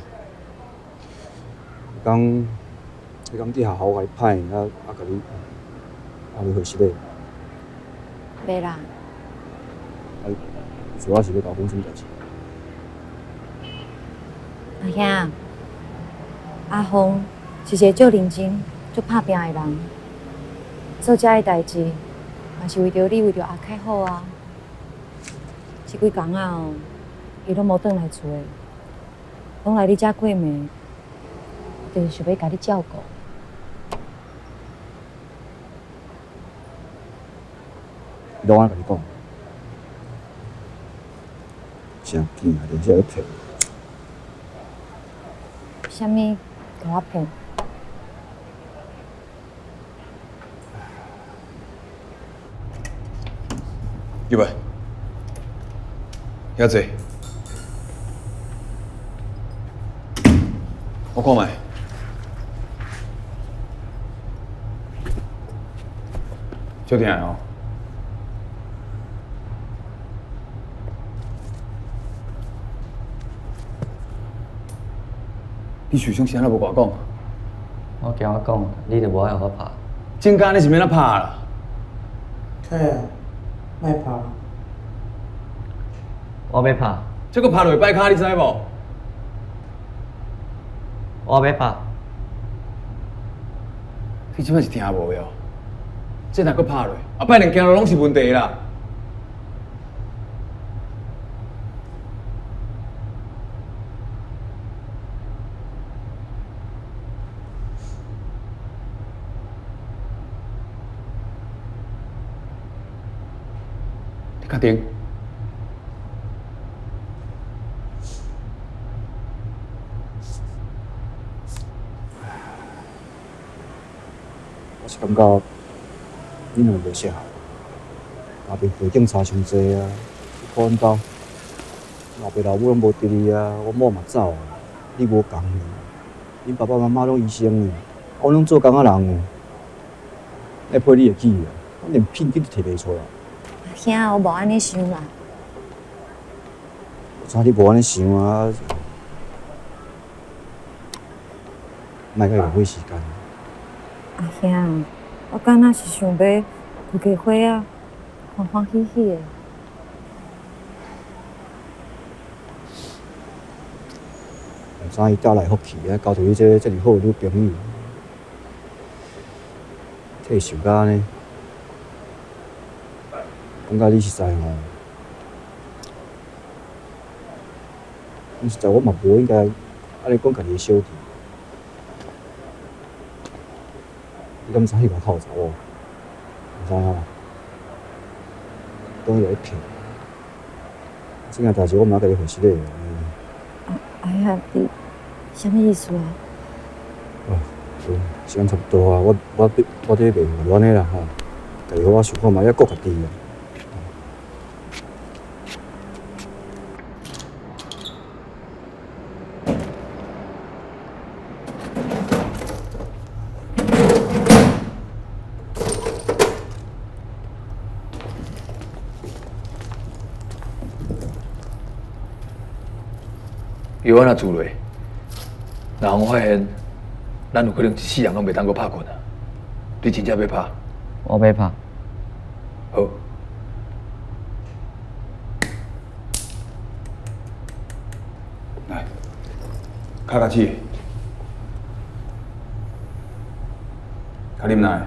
彼工佇學校我共你歹，啊共你，啊你回失禮。袂啦。啊，主要是欲共我講啥物代誌？阿兄，阿鳳是一個足認真、足拍拚的人，做這个代誌，嘛是為著你、為著阿凱好啊。這幾工仔哦，伊攏無轉來厝的，攏來你遮過暝，就是想欲共你照顧。伊攏按呢共你講，真緊啊，連這會騙。啥物共我騙？入來，遐坐。我看覓。足疼的哦。你受傷是按怎無共我講？我驚我講，你就無愛予我拍。真假你是欲按怎拍啦？凱啊，莫拍。我欲拍。這閣拍落會擺跤，你知無？我欲拍。你這擺是聽無的哦？這若閣拍落，後擺連行路攏是問題啦。你確定？我是感覺恁兩个袂適合，家庭背景差傷濟啊！你看阮兜老爸老母攏無佇哩啊，我某嘛走啊，你無仝，恁爸爸媽媽攏醫生呢，阮攏做工仔人的，愛批你會記啊？我連聘金都提袂出來。阿兄，我無按呢想啦。我知你無按呢想啊，莫閣浪費時間。阿兄，我敢若是想欲規家伙仔，歡歡喜喜的。毋知伊帶來福氣啊，交著你這个遮爾好的女朋友，替伊想甲按呢，感覺你實在吼，講實在我嘛無應該按呢講家己的小弟。你敢知彼外口有查某？毋知吼？當伊來騙。這件代誌我嘛共你回失禮。哎呀，你啥物意思啊？哦，時間差不多啊，我這袂胡亂的啦吼，家己好好想看覓，抑顧家己啊。药丸若注落，若予阮发现，咱有可能一世人攏袂当阁拍拳啊！你真正欲拍？我欲拍。好。來，跤較起，較忍耐。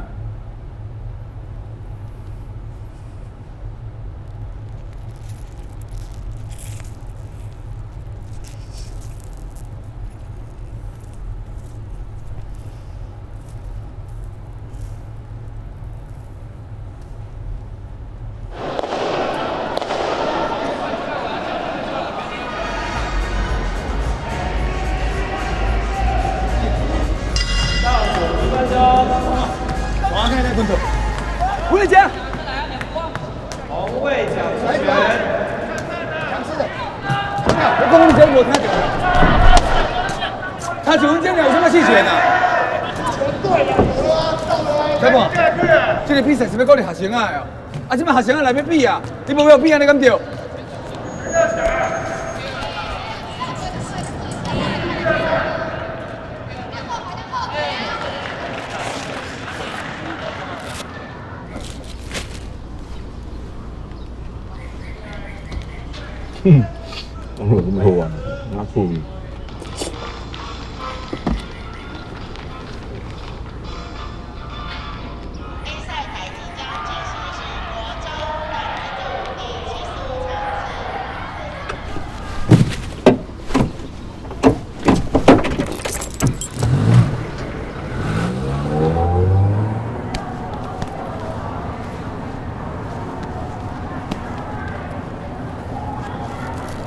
這個比賽是欲鼓勵學生仔的哦，啊，這擺學生仔來欲比啊，你無欲比按呢敢對？哼，講落咁好玩，哪趣味？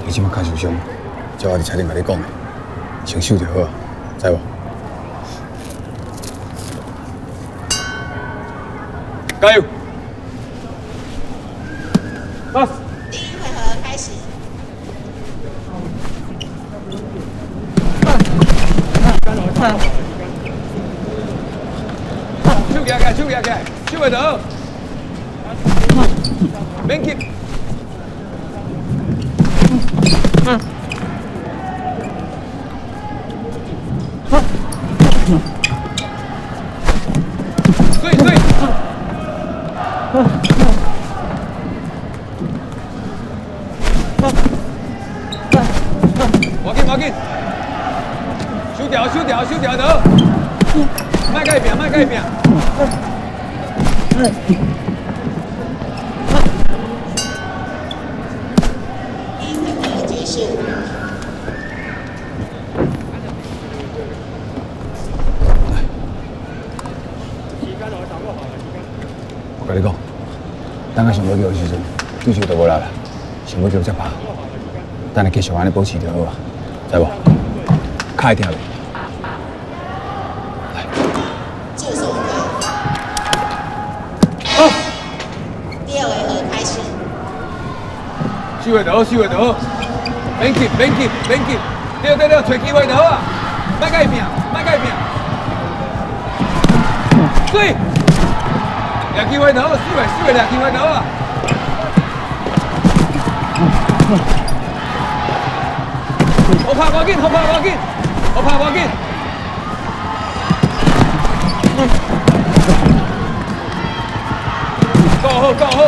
你這擺較受傷，照我佇車頂共你講的，穿手就好，知無？加油！第一回合開始。手舉起來，手舉起來，手袂倒，免急。水水。無緊無緊，收掉收掉收掉倒，莫共伊拼莫共伊拼。第一回合結束。我共你講，等下上尾叫的時陣，對手就無力啦，上尾叫才拍，等下繼續按呢保持就好啊，知無？跤會疼袂？來，助手好。第二回合開始。收袂就好，收袂就好，免急，免急，免急，對對對，揣機會就好啊，莫共伊拼，莫共伊拼。水！掠机会头，水水掠机会头啊！好拍无紧，好拍无紧，好拍无紧。够好，够好。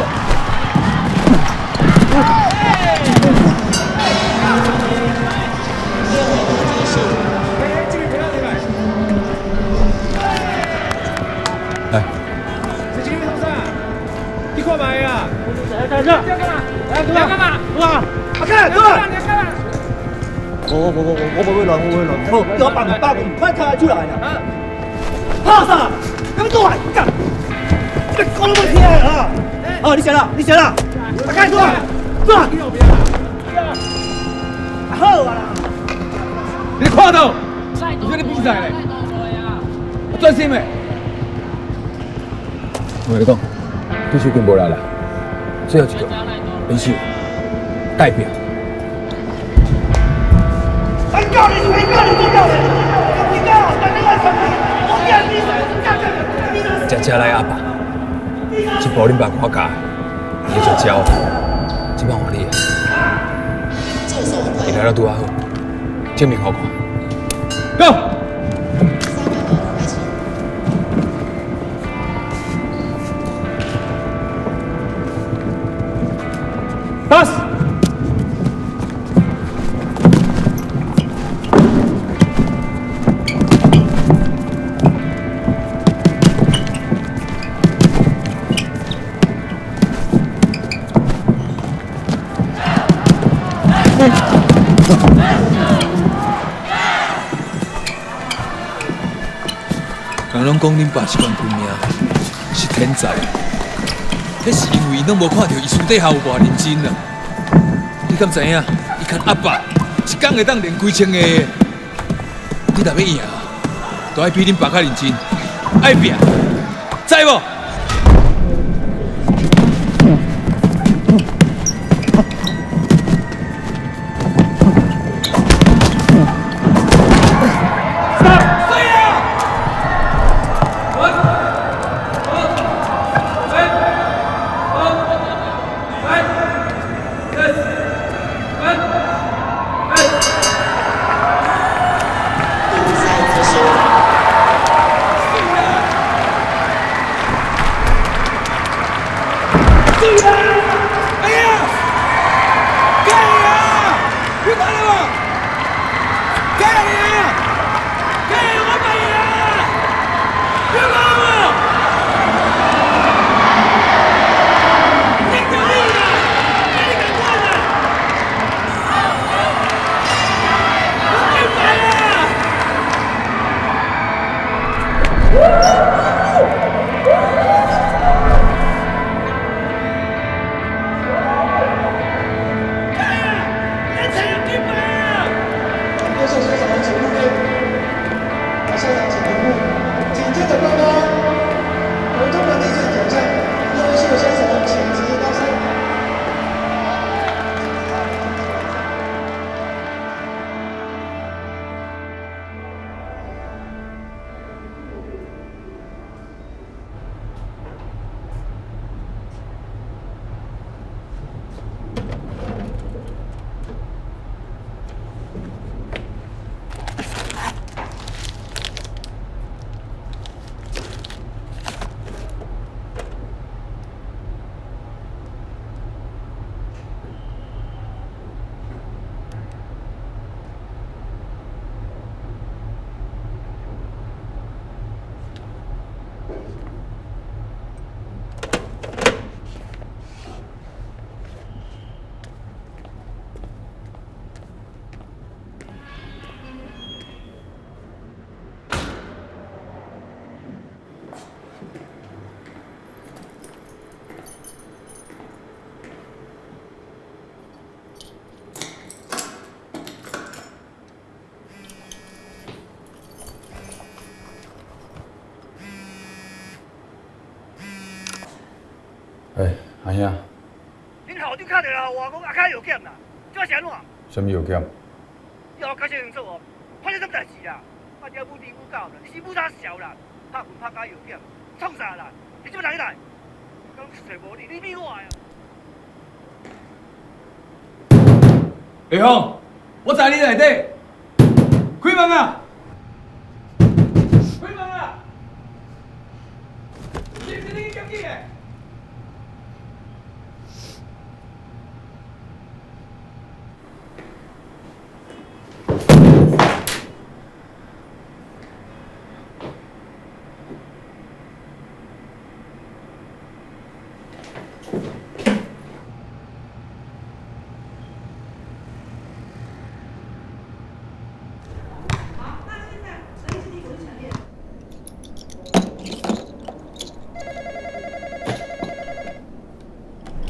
来。你看觅啊！来，来，你要干嘛？你要干嘛？哇！阿凯，哥！你要干嘛？我无要乱，我无要乱。好，叫我放百棍，快开出来啦！怕啥？你们过来，干！这个讲拢无听啊！哦，你先啦，你先啦。阿凯，过来，过来。好啊啦！你看到？你这咧比赛咧？专心的。我跟你讲，对手已经无力啦，最后一个，练手，代表。咱教练是教练，做教练，你教，大家来参我今比赛，食食来阿爸，这步恁爸我教的，你就教，这摆换你的，你来了拄仔好，证明予我看。Go！ Pass。人拢讲恁爸是冠军命，是天才，彼是因为拢无看著伊私底下有偌认真啊！你敢知影？伊牵阿爸一工会当练几千个。你若欲赢，就爱比恁爸较认真，爱拼，知无？哎，阿兄。恁校长敲电话予我，讲阿凯药检啦，这是按怎？啥物药检？你予我解释清楚哦，发生啥物代志啦？啊，这母猪母狗啦，你是母啥潲啦？拍拳拍甲药检，創啥啦？你這擺來來，講找無你，你比我啊！阿峰，我知你內底，開門啊！開門啊！是毋是你去檢舉的？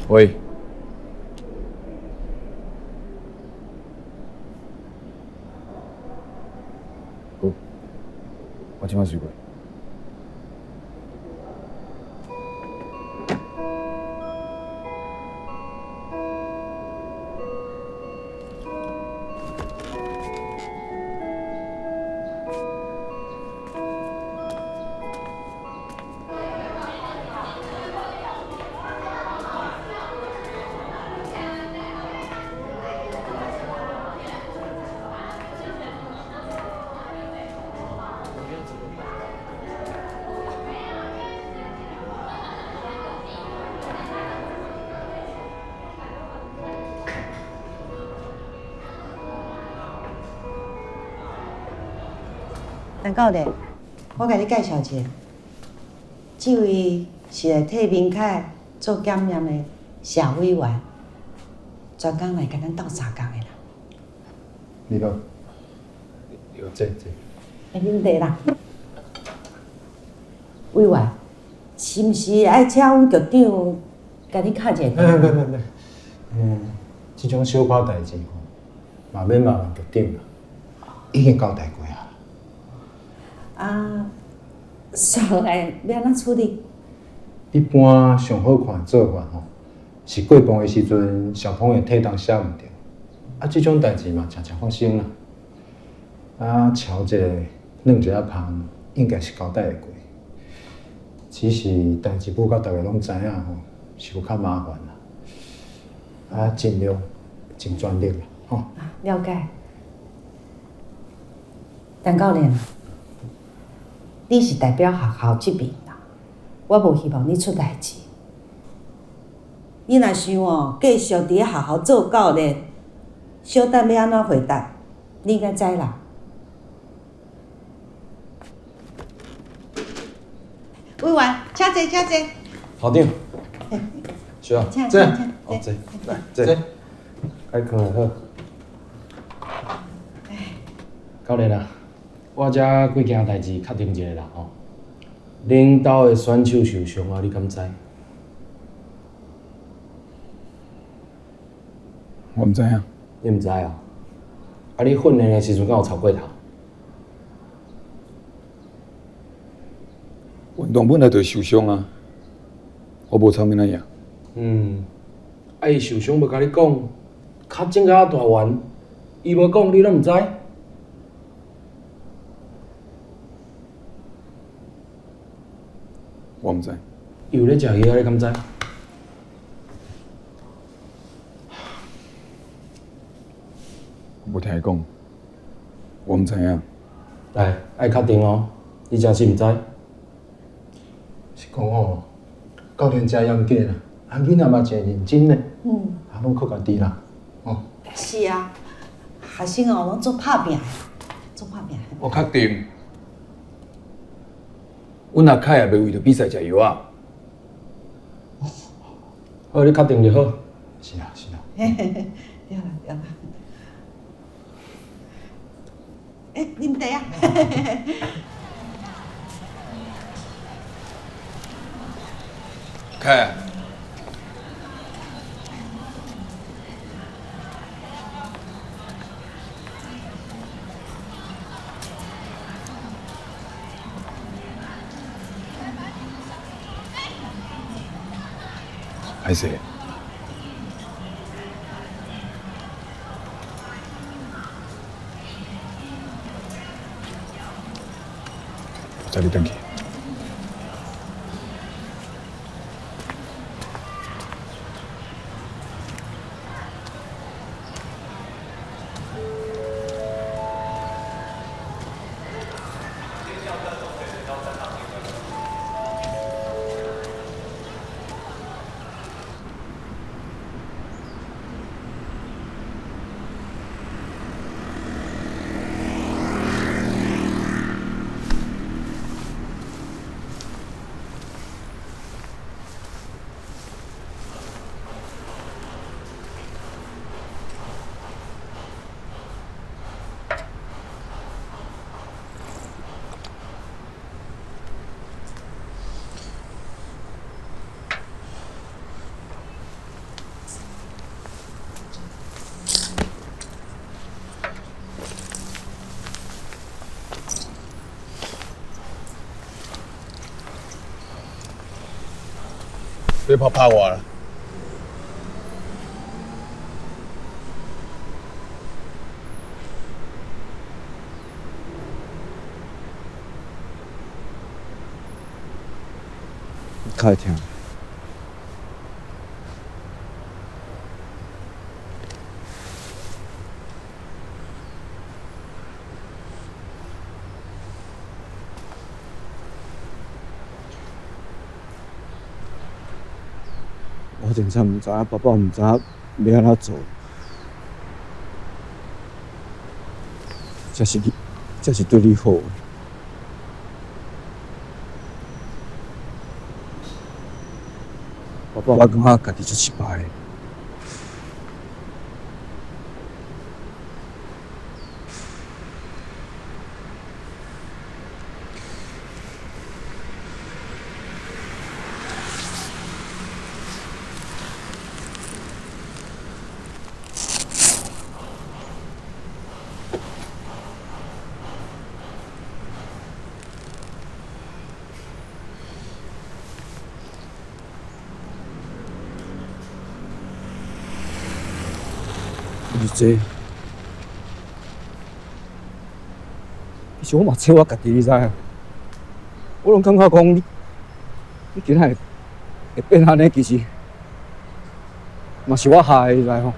喂，好，我這擺隨過。陳教練，我共你介紹一下，這位是來替明凱做檢驗的謝委員，專工來共咱鬥相共的啦。你好，你好，坐坐。來啉茶啦。委員，是毋是愛請阮局長共你敲一下？免免免免，這種小可代誌吼，嘛免麻煩局長啦，已經交代過啊。啊，煞來欲按怎處理？一般上好看的做法吼，是過磅的時陣，小鵬的體重寫毋著，啊，這種代誌嘛常常發生啦。啊，喬一下，軟一下芳，應該是交代會過。只是代誌報到逐家攏知影吼，是有較麻煩啦。啊，盡量盡全力啦，吼。了解。陳教練，你是代表學校這邊啦，我無希望你出代誌。你若想哦，繼續佇咧學校做教練，小等欲按怎回答，你應該知啦。委員，請坐，請坐。校長，是啊，請坐，請哦坐，來坐，該囥就好。教練啊，我這幾件代誌確定一下啦吼。恁兜的選手受傷啊，你敢知？我毋知影。你毋知哦？啊，你訓練的時陣敢有吵過頭？運動本來就會受傷啊，我無吵免怎樣？嗯，啊，伊受傷無共你講，跤整甲大圓，伊無講，你攏毋知？我毋知。伊有咧食藥，你敢知？無聽伊講，我毋知影。來，愛確定哦，你真是毋知？是講吼，教練誠嚴格啦，啊囡仔嘛誠認真咧，啊攏靠家己啦，哦。是啊，學生哦攏足拍拚，足拍拚。我確定，阮阿凱也袂為著比賽食藥啊。好，你確定就好。是啊，是啊。嘿嘿嘿，對啦對啦。欸，啉茶啊！凱，歹勢。我載你轉去。别拍拍我啦！较会疼。我真正毋知影，爸爸毋知影欲按怎做，这是你，这是对你好的。爸爸，我感觉家己足失败的。就是这，其实我嘛找我家己，你知影？我攏感覺講你，你今仔會變按呢，其實嘛是我害的，你知無？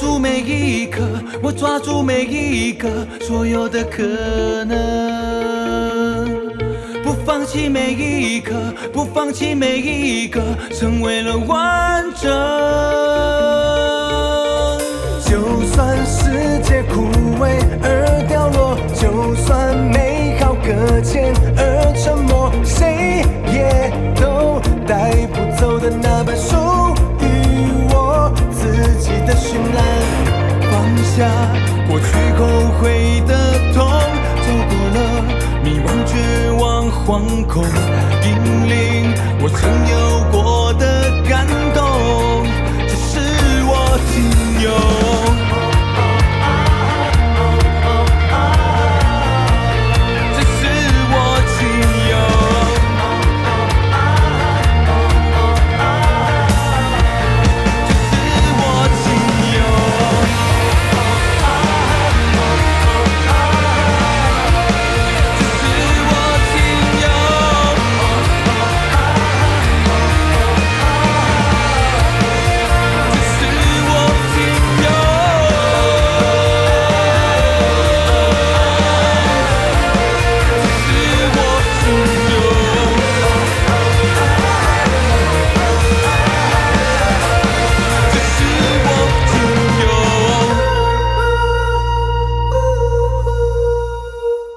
住每一刻，我抓住每一個所有的可能，不放棄每一刻，不放棄每一個，成為了完整。就算世界枯萎而掉落，就算美好擱淺而沉默，誰也都帶不走的那本屬於我自己的絢爛。放下過去後悔的痛，走過了迷惘、絕望、惶恐，引領我乘有光。